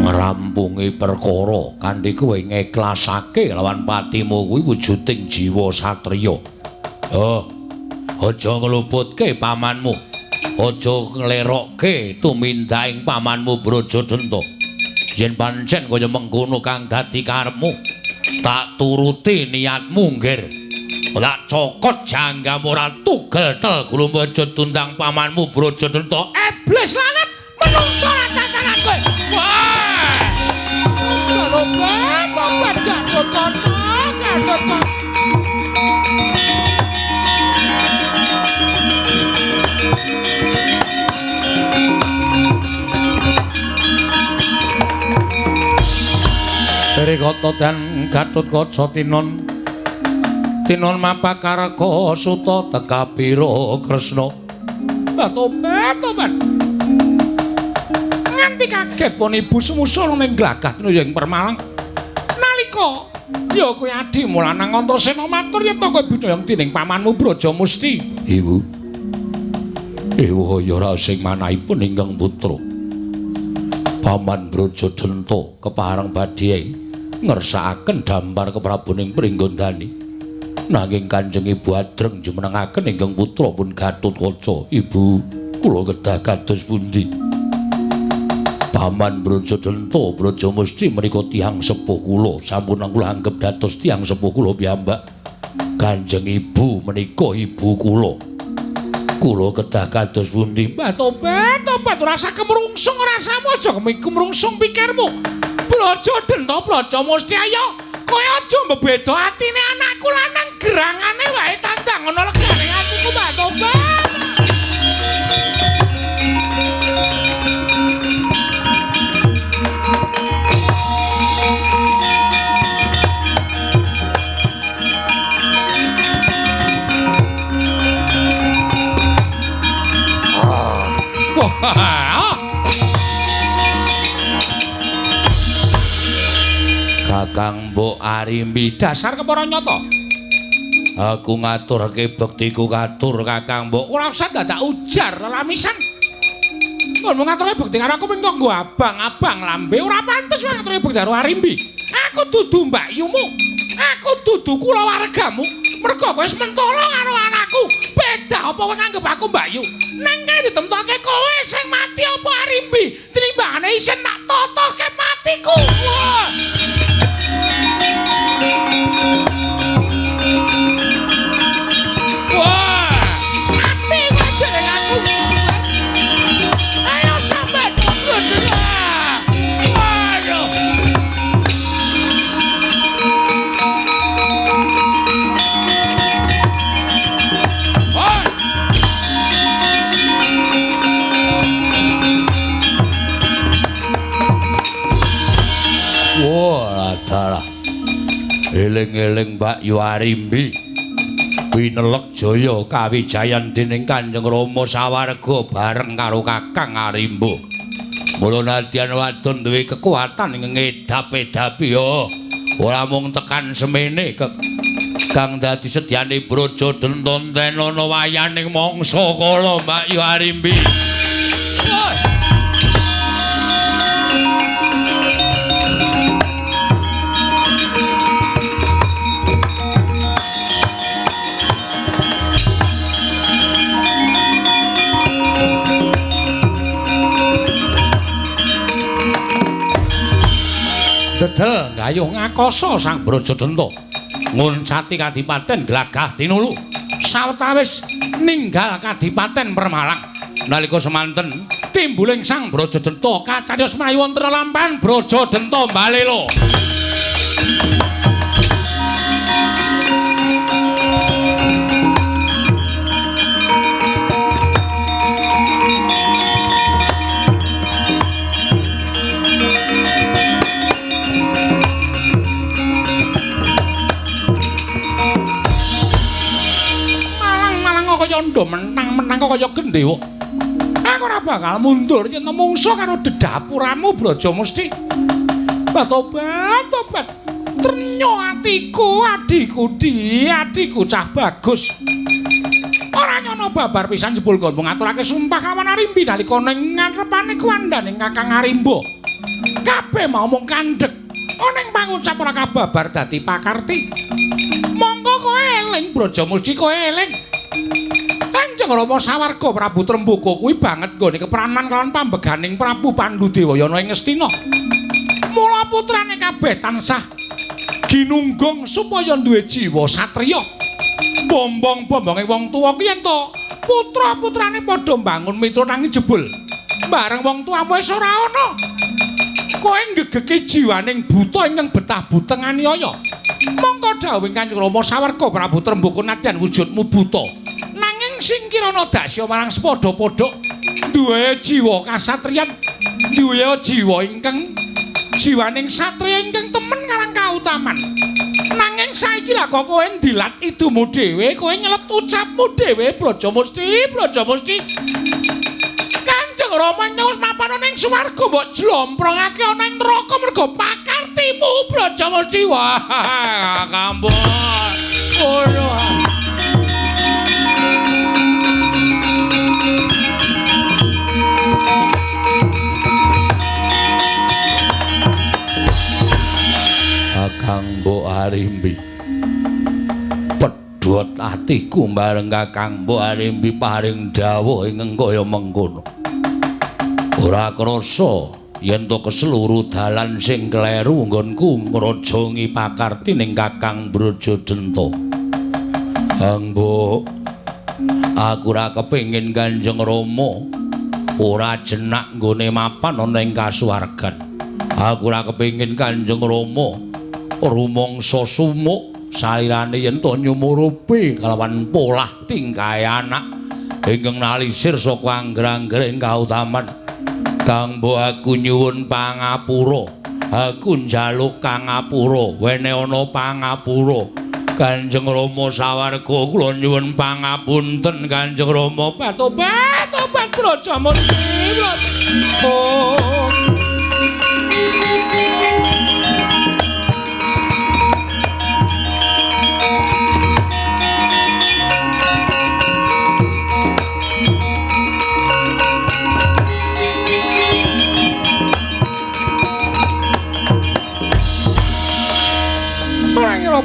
ngrampungi perkara kanthi kowe ngeklasake lawan patimu kuwi wujuding jiwa satriya. Oh, aja ngluputke pamanmu. Aja nglerokke tumindaking pamanmu Brajadenta. Yen pancen kaya mengkono kang dadi karepmu, tak turuti niatmu, Nggir. Tak cokot janggamu ora tugel tel gulumba aja tundang pamanmu Brajadenta. Iblis lanat menungso tatanan kowe. Wah! Tobat, tobat, Gatotkaca, Gatotkaca. Rikata dan Gatotkaca tinon tinon mapakarka suta tekapira Kresna. Tobat, tobat. Nganti kaget pun ibu sumusul ning glagah tinuya ing Permalang. Nalika ya kowe adimu lanang Antasena matur yen to kowe bidayang dening pamanmu Brajamusti. Ibu. Ewa ya ora sing manahipun ingkang putra. Paman Brajadenta kepareng badhe ngersakaken dampar keprabuning Pringgondani. Nanging Kanjeng Ibu Adreng jumenengaken ingkang putra pun Gatotkaca. Ibu, kula kedah kados pundi? Paman Brajadenta Brajamusti menika tiyang sepuh kula, sampun kula anggep dados tiyang sepuh kula piyambak. Kanjeng Ibu menika ibu kula. Kula kedah kados pundi? Mbah tobat, tobat ora usah kemrungsung rasamu, aja kemrungsung pikirmu. Brajadenta Brajamusti ayo, kowe aja mbebeda atine anakku lanang gerangane wae tandang ana legane atiku Mbah tobat. Kakang Mbok Arimbi dasar kepara nyata. Aku ngaturke bektiku katur Kakang Mbok. Ora usah dadak ujar lelamisan. Kon ngaturke bekti karo aku ping nggo abang-abang lambe ora pantes wae ngaturke bekti karo Arimbi. Aku dudu mbakyumu. Aku dudu kulawargamu. Mergo kowe wis mentolo karo anakku. Beda apa kowe nganggep aku mbakyu? Nang kae ditemtoke kowe sing mati apa Arimbi? Tinimbangane isin nak totoke matiku. Wah. Wah, mati kowe dereng aku. Ayo sampe waduh. Wah, dalah. Eling-eling Mbak Yu Arimbi winelek jaya kawijayan dening Kanjeng Rama sawarga bareng karo Kakang Arimba. Mula nadyan wadon duwe kekuatan ngedap-edapi ya ora mung tekan semene kang dadi sedyane Brajadenta entenono wayaning mangsa kala Mbak Yu Arimbi. Dedel gayuh ngakoso Sang Brajadenta nguncati kadipaten Glagah Tinulu sawetawis ninggal kadipaten Permalang. Nalika semanten timbuling Sang Brajadenta kacariyos menawi wonten lampahan Brajadenta mbalela. kaya ndha mentang-mentang kaya gendhewa. Aku ora bakal mundur yen mungsuh karo dedapuramu Brajamusti. Tobat, tobat. Trenyo atiku, adhiku di, adhiku cah bagus. Ora nyono babar pisan jebul nggonmu ngaturake sumpah kawan Arimbi nalika ning ngarepane kuwandane Kakang Arimba. Kabeh mau mung kandhek. Ana ing pangucap ora kababar dadi pakarti. Monggo kowe eling Brajamusti, kowe eling. Kanjeng Rama sawarga Prabu Trembaka kuwi banget nggone kepranan kelawan pambeganing Prabu Pandudewayana ing Ngastina. Mula putrane kabeh tansah ginunggung supaya duwe jiwa satriya. Bombong-bombonge wong tuwa ki yen to putra-putrane padha mbangun mitra nanging jebul bareng wong tuamu wis ora ana. Kowe nggegeki jiwaning buta ingkang betah buteng aniaya. Mongko dawuhing Kanjeng Rama sawarga Prabu Trembaka nadyan wujudmu buta. Nanging sing kirana dasya marang sepadha-padha duwe jiwa kasatriyan, duwe jiwa ingkang jiwaning satriya ingkang temen karang kautaman. Nanging saiki lah kok kowe ndilat idumu dhewe, kowe nyelet ucapmu dhewe Brajamusti, Brajamusti. Kanjeng Rama wis mapan ana ing swarga mbok jlomprongake ana ing neraka mergo pakartimu Brajamusti. Wah, kampung. Ngono. Kakang Mbok Arimbi, pedhot atiku bareng Kakang Mbok Arimbi paring dawuh ingkang kaya mengkono. Ora krasa yen to keseluruh dalan sing kleru nggonku ngrajangi pakarti ning Kakang Brajadenta. Kang Mbok, aku ora kepengin Kanjeng Rama ora jenak nggone mapan ana ing kasuwargan. Aku ora kepengin Kanjeng Rama rumangsa sumuk salirane yen to nyumurupi kalawan polah tingkahe anak ingkang nalisir saka angger-anggering kautaman. Kang Mbok, aku nyuwun pangapura, aku njaluk kangapura, wene ana pangapura. Kanjeng Rama sawarga kula nyuwun pangapunten Kanjeng Rama. Tobat, tobat Brajamusti. Oh.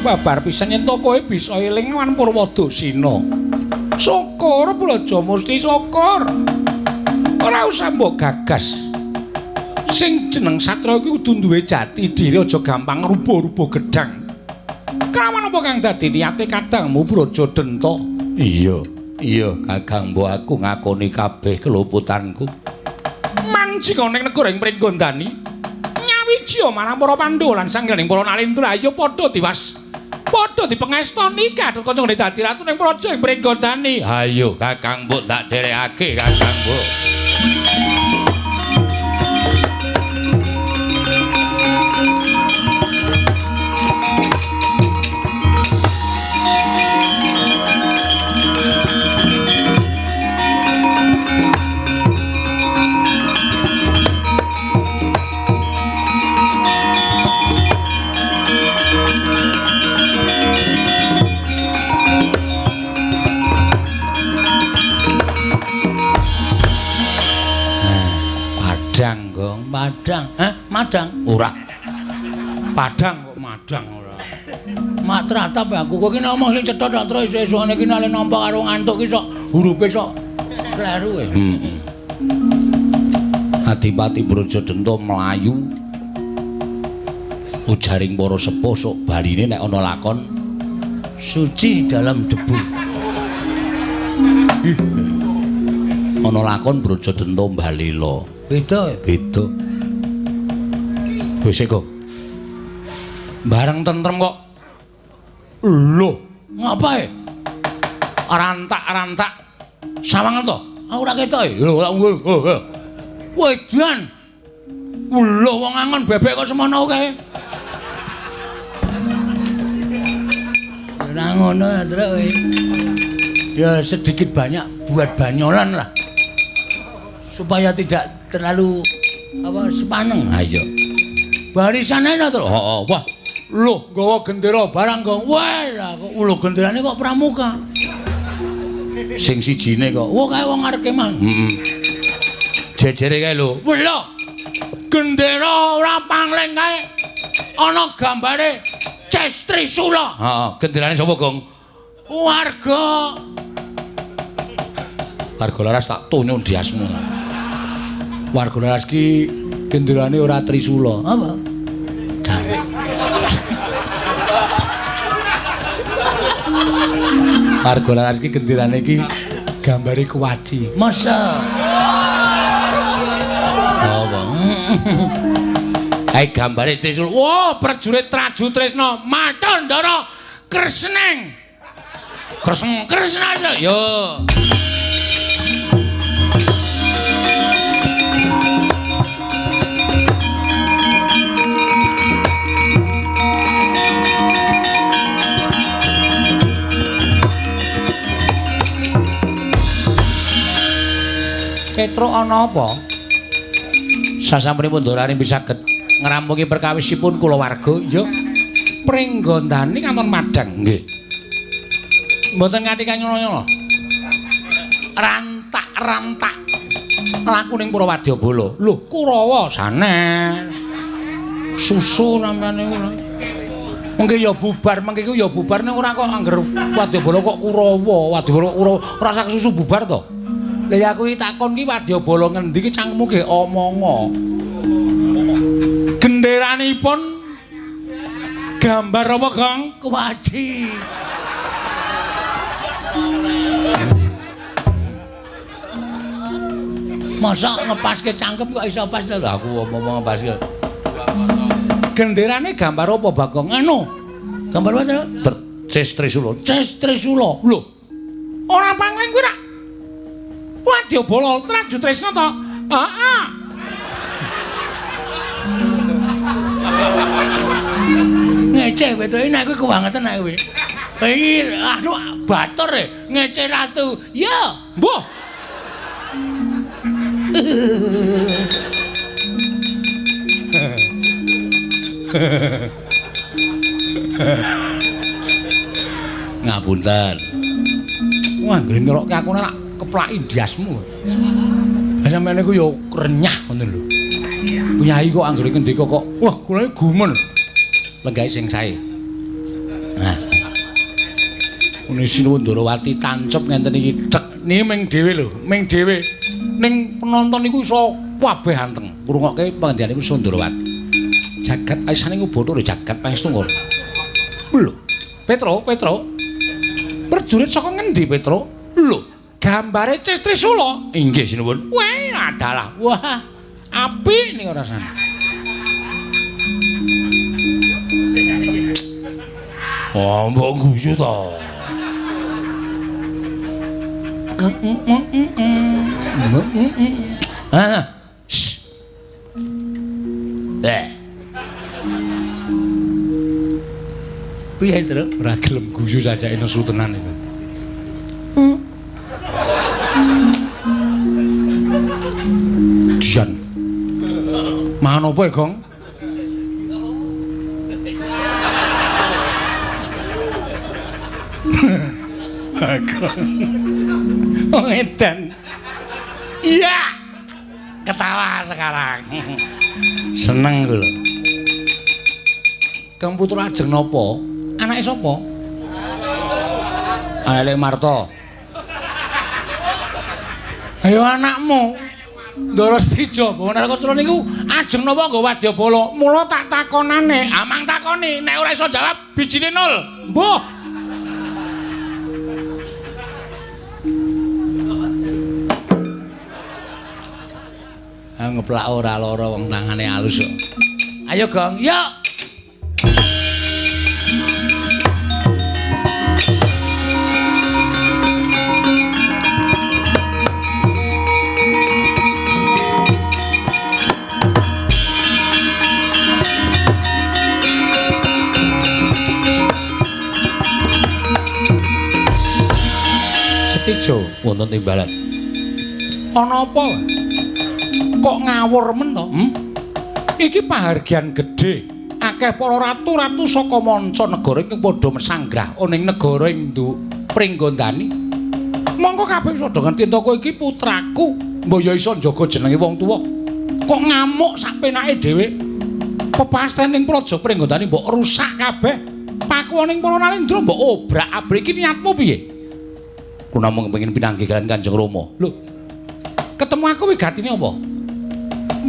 Babar pisan yen to kowe bisa eling lan Purwadasina. Syukur Brajamusti, syukur. Ora usah mbok gagas. Sing jeneng satriya iki kudu duwe jati diri, aja gampang rubuh-rubuh gedang. Kelawan apa kang dadi niate kadangmu Brajadenta? Iya, iya Kakang Mbok, aku ngakoni kabeh keluputanku. Manjing ana ing negara ing Pringgondani. Nyawiji marang para Pandhawa lan sanghyang para Nalendra ayo padha tiwas. Padha dipengestoni Gatotkaca nggone dadi ratu ning praja ing Pringgondani. Ayo Kakang Mbok tak dherekake Kakang Mbok. Padang, eh madang? Ora. Padang kok madang ora. Matratap aku kok iki ngomong sing cetha tak terus esuk-esukane iki nek nampa karo ngantuk ki sok hurufe sok kleru e. Heeh. Adipati Brajadenta mlayu ujaring para sepuh sok baline nek ana lakon suci dalam debu. Ana lakon Brajadenta mbalela. Beda. Beda. Wis kok. Bareng tentrem kok. Lho, ngapae? Rantak-rantak. Sawangan to? Aku ora ketok e. Lho, wedan. Lho, wong angon bebek kok semono kae. Ora ngono, Truk kowe. Ya sedikit banyak buat banyolan lah. Supaya tidak terlalu apa sepaneng. Ayo. Barisane to. Heeh. Wah, lho nggawa gendera barang kok. Wah, lah kok lho genderane kok pramuka. Sing sijine kok. Wah, kae wong arep kemah. Heeh. Jejere kae lho. Wah, lho. Gendera ora pangling kae. Ana gambare Ces Trisula. Heeh, genderane sapa, Gong? Warga. Warga Laras tak tonyo ndiasmu. Warga Laras ki genderane ora Trisula. Apa? Warga Laras ki genderane ki gambare kuwaci. Masa? Apa? Kae gambare Trisula. Wah, prajurit Traju Tresna, matur Ndara Kresneng. Kresna Kresna yo. Petruk ana apa? Sasampunipun Ndorani saged ngrampungi perkawisipun kulawarga ya. Pringgondani kanton madhang. Nggih. Mboten nganti kanyono-nyono. Rantak-rantak laku ning Purwadyabala. Lho, Kurawa sanes. Susu sampeyan niku. Mengke ya bubar, mengke iku ya bubar ning ora kok angger Wadyabala kok Kurawa, Wadyabala Kurawa ora sak susu bubar to. Lah ya aku iki takon ki Wadyabala ngendi ki cangkemmu ge omonga. Genderanipun gambar apa, Gong? Kuwaci. Masa ngepaske cangkem kok iso pas to? Aku ngomong ngepaske. Genderane gambar apa, Bagong? Anu. Gambar apa to? Ces Trisula. Ces Trisula. Lho. Ora pangling kuwi ra. Wadyabala Traju Tresna to? Heeh. Ngece wedoke nek kuwi kebangetan nek kuwi. Iki anu batur e ngece ratu. Ya, mbuh. Ngapunten. Wah, anggere ngerokke aku nek keplaki ndiasmu. Lah sampeyan niku ya renyah ngono lho. Priyayi kok anggere ngendika kok, wah kula iki gumun. Lenggahe sing sae. Nah. Muni Sinuwun Ndorowati tancep ngenten iki tek niki ming dhewe lho, ming dhewe. Ning penonton niku iso kabeh anteng. Ngrungokke pangendikane Sundorowati. Jagat aisane nguboto lho jagat pangestu ngono. Lho, Petro, Petro. Prajurit saka ngendi, Petro? Lho, gambare Ces Trisula. Inggih, sinuwun. Wah, adalah. Wah, apik niku rasane. Oh, mbok guyu to. Ah. Eh. Piye, Truk? Ora gelem guyu sajake nesu tenan iku. Dian. Mangan apa, Gong? Bagong. Wong edan. Iya. Ketawa sekarang. Seneng kula. Kang Putra Ajeng napa? Anake sapa? Anake Marto. Ayo anakmu. Ndara Stijo, Bawa Narakasura niku ajeng napa nggo wadyabala? Mula tak takonane, amang takoni, nek ora iso jawab bijine nol. Mbuh. Ah ngeplak ora lara wong tangane alus kok. Ayo Gong, yuk. Setijo wonten timbalan. Ana apa? Kok ngawur men to? Iki pahargyan gedhe. Akeh para ratu-ratu saka manca negara ingkang padha mesanggrah ana ing negara Hindu Pringgondani. Mongko kabeh wis padha ngerti ento kowe iki putraku, mbok ya iso njaga jenenge wong tuwa. Kok ngamuk sak penake dhewe? Pepasten ing Praja Pringgondani mbok rusak kabeh. Pakuwoning para Nalendra mbok obrak-abrik. Iki niatmu piye? Kula namung kepengin pinanggih kaliyan Kanjeng Rama. Lho. Ketemu aku wigatine apa?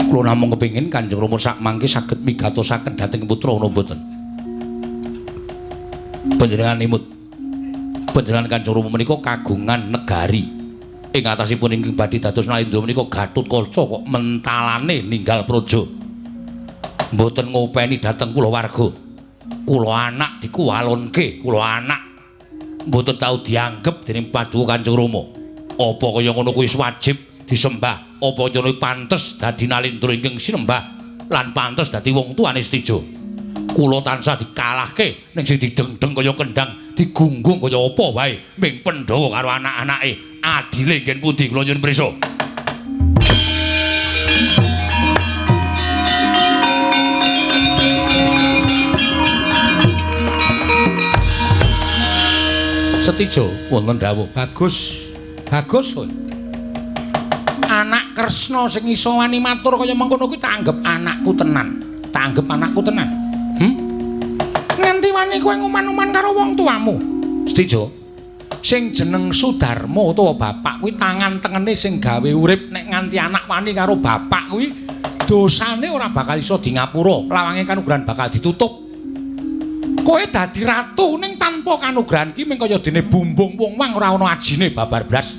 Kula namung kepengin Kanjeng Rama sak mangke saged migatosaken dhateng putra napa mboten. Panjenengan imut. Panjenengan Kanjeng Rama menika kagungan negari. Ing atasipun ingkang badhe dados Nalendra menika Gatotkaca kok mentalane ninggal praja. Mboten ngopeni dhateng kulawarga. Kula anak dikuwalonke, kula anak mboten tau dianggep dening Paduka Kanjeng Rama. Apa kaya ngono kuwi wajib disembah? Apa ngono pantes dadi Nalendra ingkang sinembah lan pantes dadi wong tuane Setija? Kula tansah dikalahke ning sing didengdeng kaya kendhang, digunggung kaya apa wae ming Pandhawa karo anak-anake. Adile nggen pundi kula nyuwun prisa? Setijo wonten dawuh. Bagus. Bagus kowe. Anak Kresna sing iso wani matur kaya mengkono kuwi tak anggep anakku tenan. Tak anggep anakku tenan. Nganti wani kowe nguman-uman karo wong tuamu. Setijo. Sing jeneng Sudarma utawa bapak kuwi tangan tengene sing gawe urip. Nek nganti anak wani karo bapak kuwi dosane ora bakal iso di ngapura. Lawange kanugrahan bakal ditutup. Kowe dadi ratu ning tanpa kanugrahan ki mung kaya dene bumbung wong wang ora ana ajine babar blas.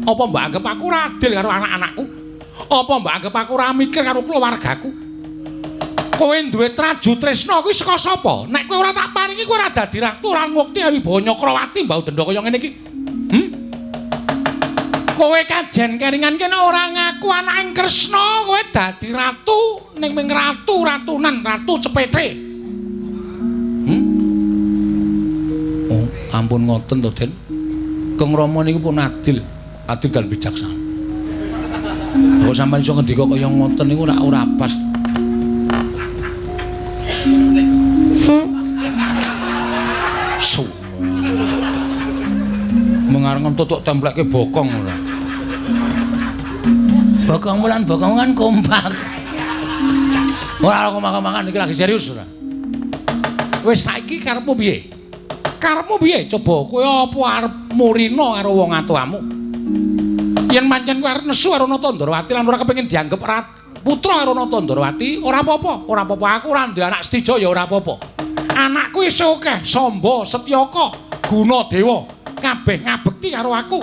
Apa mbok anggep aku ora adil karo anak-anakku? Apa mbok anggep aku ora mikir karo keluargaku? Kowe duwe traju tresna kuwi saka sapa? Nek kowe ora tak paringi kowe ora dadi ratu, ora ngukti wibawa Nyakrawati mbau denda kaya ngene iki. Kowe kajen keringan kene ora ngaku anake Kresna, kowe dadi ratu ning ming ratu-ratunan, ratu cepete. Oh, ampun ngoten to, Den. Kang Rama niku pun adil, adil dan bijaksana. Kok sampeyan iso ngendika kaya ngoten niku ora pas. Su. Mengareng tutuk templekke bokong ora. Bokongmu lan bokongmu kan kompak. Ora kompak-kompakan iki lagi serius ora. Wis saiki karepmu piye? Karepmu piye? Coba kowe apa arep murina karo wong atuamu? Yen pancen kowe arep nesu karo Nata Ndrawati lan ora kepengin dianggep putra karo Nata Ndrawati, ora apa-apa, ora apa-apa. Aku ora duwe anak Setija ya ora apa-apa. Anakku isih akeh, Samba, Setyaka, Gunadewa, kabeh ngabekti karo aku.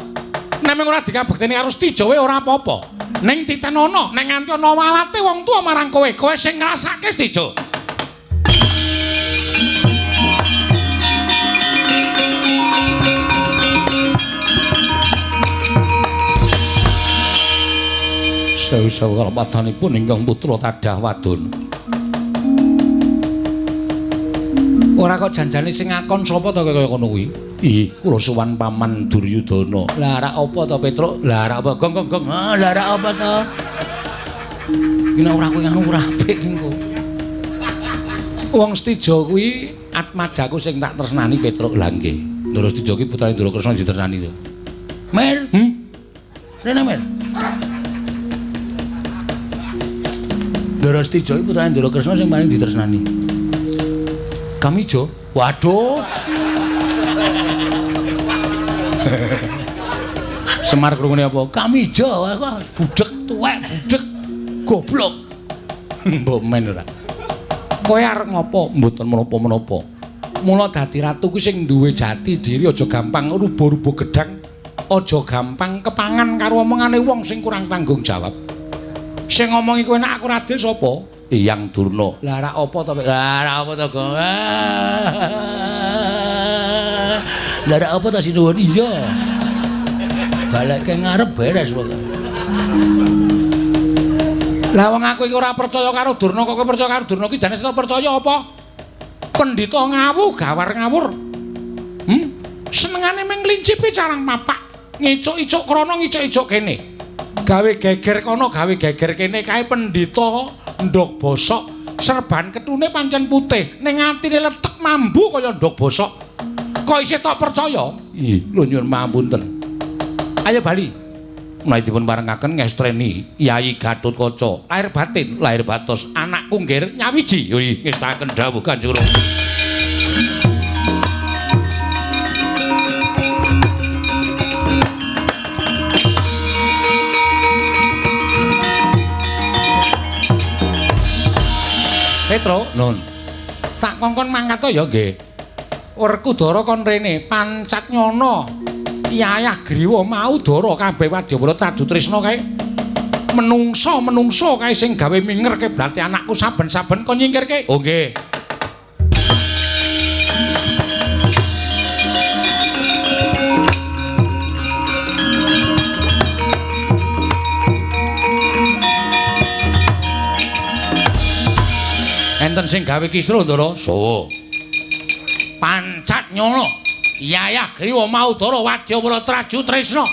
Nek mung ora dikabekteni karo Setija wae ora apa-apa. Ning titenono, nek nganti ana walate wong tuwa marang kowe, kowe sing ngrasake Setija. Sewu-sewu kalepatanipun ingkang putra tadah wadon. Ora kok janjane sing ngakon sapa to kaya ngono kuwi? Ih, kula sowan Paman Duryudana. Lah rak apa to Petruk? Lah rak apa? Gong gong gong. Ah, lah rak apa to? Iki nek ora kowe ngono ora apik engko. Wong Setija kuwi atmajaku sing tak tresnani Petruk. Lah nggih. Ndara Setija ki putrane Ndara Kresna ditresnani to. Mer. Rene Mer. Ndara Setija iki putrane Ndara Kresna sing paling ditresnani. Kamijo. Waduh. Semar krungune apa? Kamijo, budhek tuwek, budhek goblok. Mbok men ora. Kowe arep ngopo? Mboten menapa-menapa. Mula dadi ratu kuwi sing duwe jati diri aja gampang rubuh-rubuh gedhang, aja gampang kepangan karo omongane wong sing kurang tanggung jawab. Sing ngomongi kowe nek aku ora adil sapa? Eyang Durna. Lah rak apa to? Lah rak apa to, Gong? Lah rak apa to sinuwun? Iya. Balekke ngarep beres pokoke. Lah wong aku iki ora percaya karo Durna, kok kowe percaya karo Durna iki jane sing percaya apa? Pendhita ngawu gawar ngawur. Senengane mung nglincipi carang papak. Ngicuk-icuk krana ngicuk-icuk kene. Gawe geger kono, gawe geger kene kae pendhita ndhog bosok, serban ketune pancen putih, ning atine letek mambu kaya ndhog bosok. Kok isih tok percaya? Ih, lho nyuwun pangapunten. Ayo bali. Menawi dipun parengaken ngestreni Yayi Gatotkaca, lahir batin, lahir batos, anakku nggir nyawiji. Yoi, ngestaken dawuh Kanjeng Rama. Petro, nun. Tak kongkon mangkat to ya nggih. Werkudara kon rene, pancat nyono. Yayah Griwa mau dara kabeh wadyabala Traju Trisna kae. Menungso-menungso kae sing gawe minger keblate anakku saben-saben kon nyingkirke. Oh nggih. Enten sing gawe kisruh, Ndara? Sawa. Pancat nyono. Yayah Griwa Maudara wadyabala Traju Trisna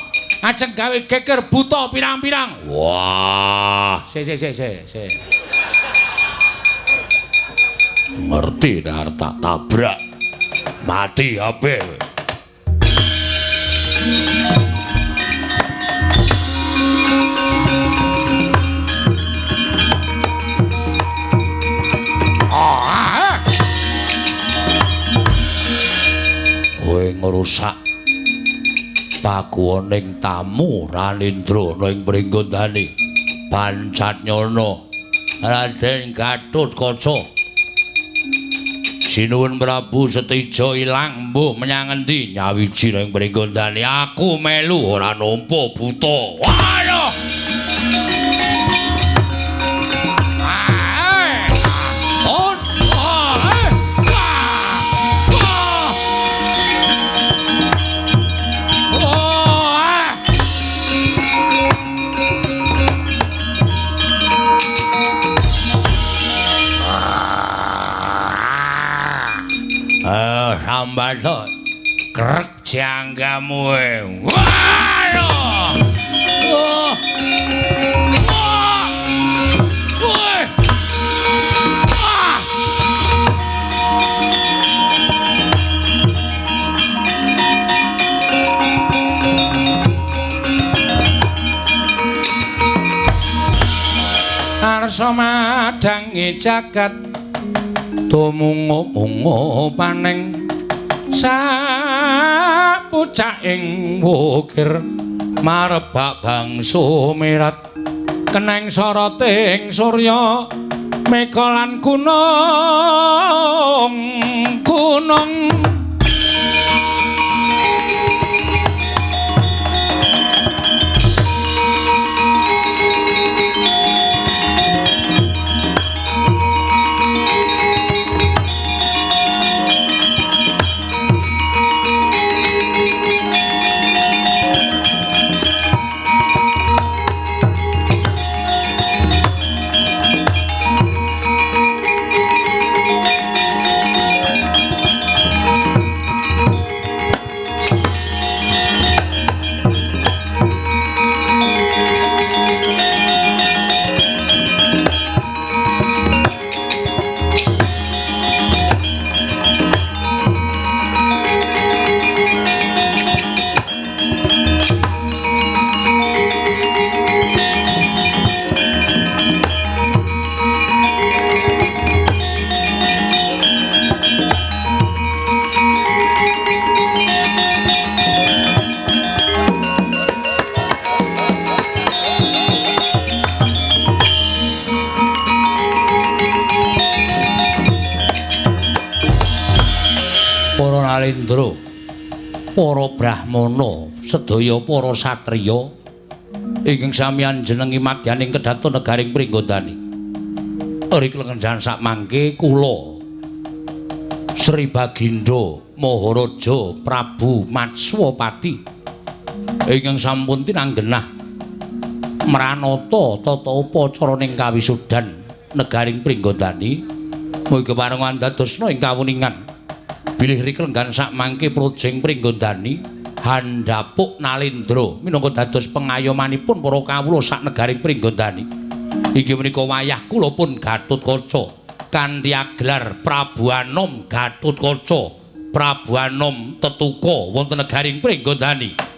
ajeng gawe geger buta pirang-pirang. Wah, se se se se se. Ngerti nek arep tak tabrak. Mati kabeh. Kowe ngrusak paguwoning tamu Ranindra ana ing Pringgondani. Pancat nyono Raden Gatotkaca. Sinuwun Prabu Setija ilang mbuh menyang endi nyawiji ning Pringgondani. Aku melu ora nampa buta. Waduh. Sambato krek janggamu. Waduh. Oh. Wah. Woi. Wah. Arsa madangi jagat tumungu-mungu paneng sapucaking wukir marebak bangsu mirat keneng soroting surya mega lan gunung gunung. Nalendra, para brahmana, sedaya para satriya ingkang sami anjenengi madyaning kedaton negaring Pringgondani. Rik lengenjan sakmangke kula Sri Bagindo Maharaja Prabu Matswapati ingkang sampun tinanggenah mranata tata upacara ning kawisudan negaring Pringgondani, mugi kepareng andadosna ing kawuningan bilih riklenggan sakmangke projeng Pringgondani Handapuk Nalendra minangka dados pengayomanipun para kawula sak negaring Pringgondani. Inggih menika wayah kula pun Gatotkaca kanthi agelar Prabu Anom Gatotkaca, Prabu Anom Tetuka wonten negaring Pringgondani.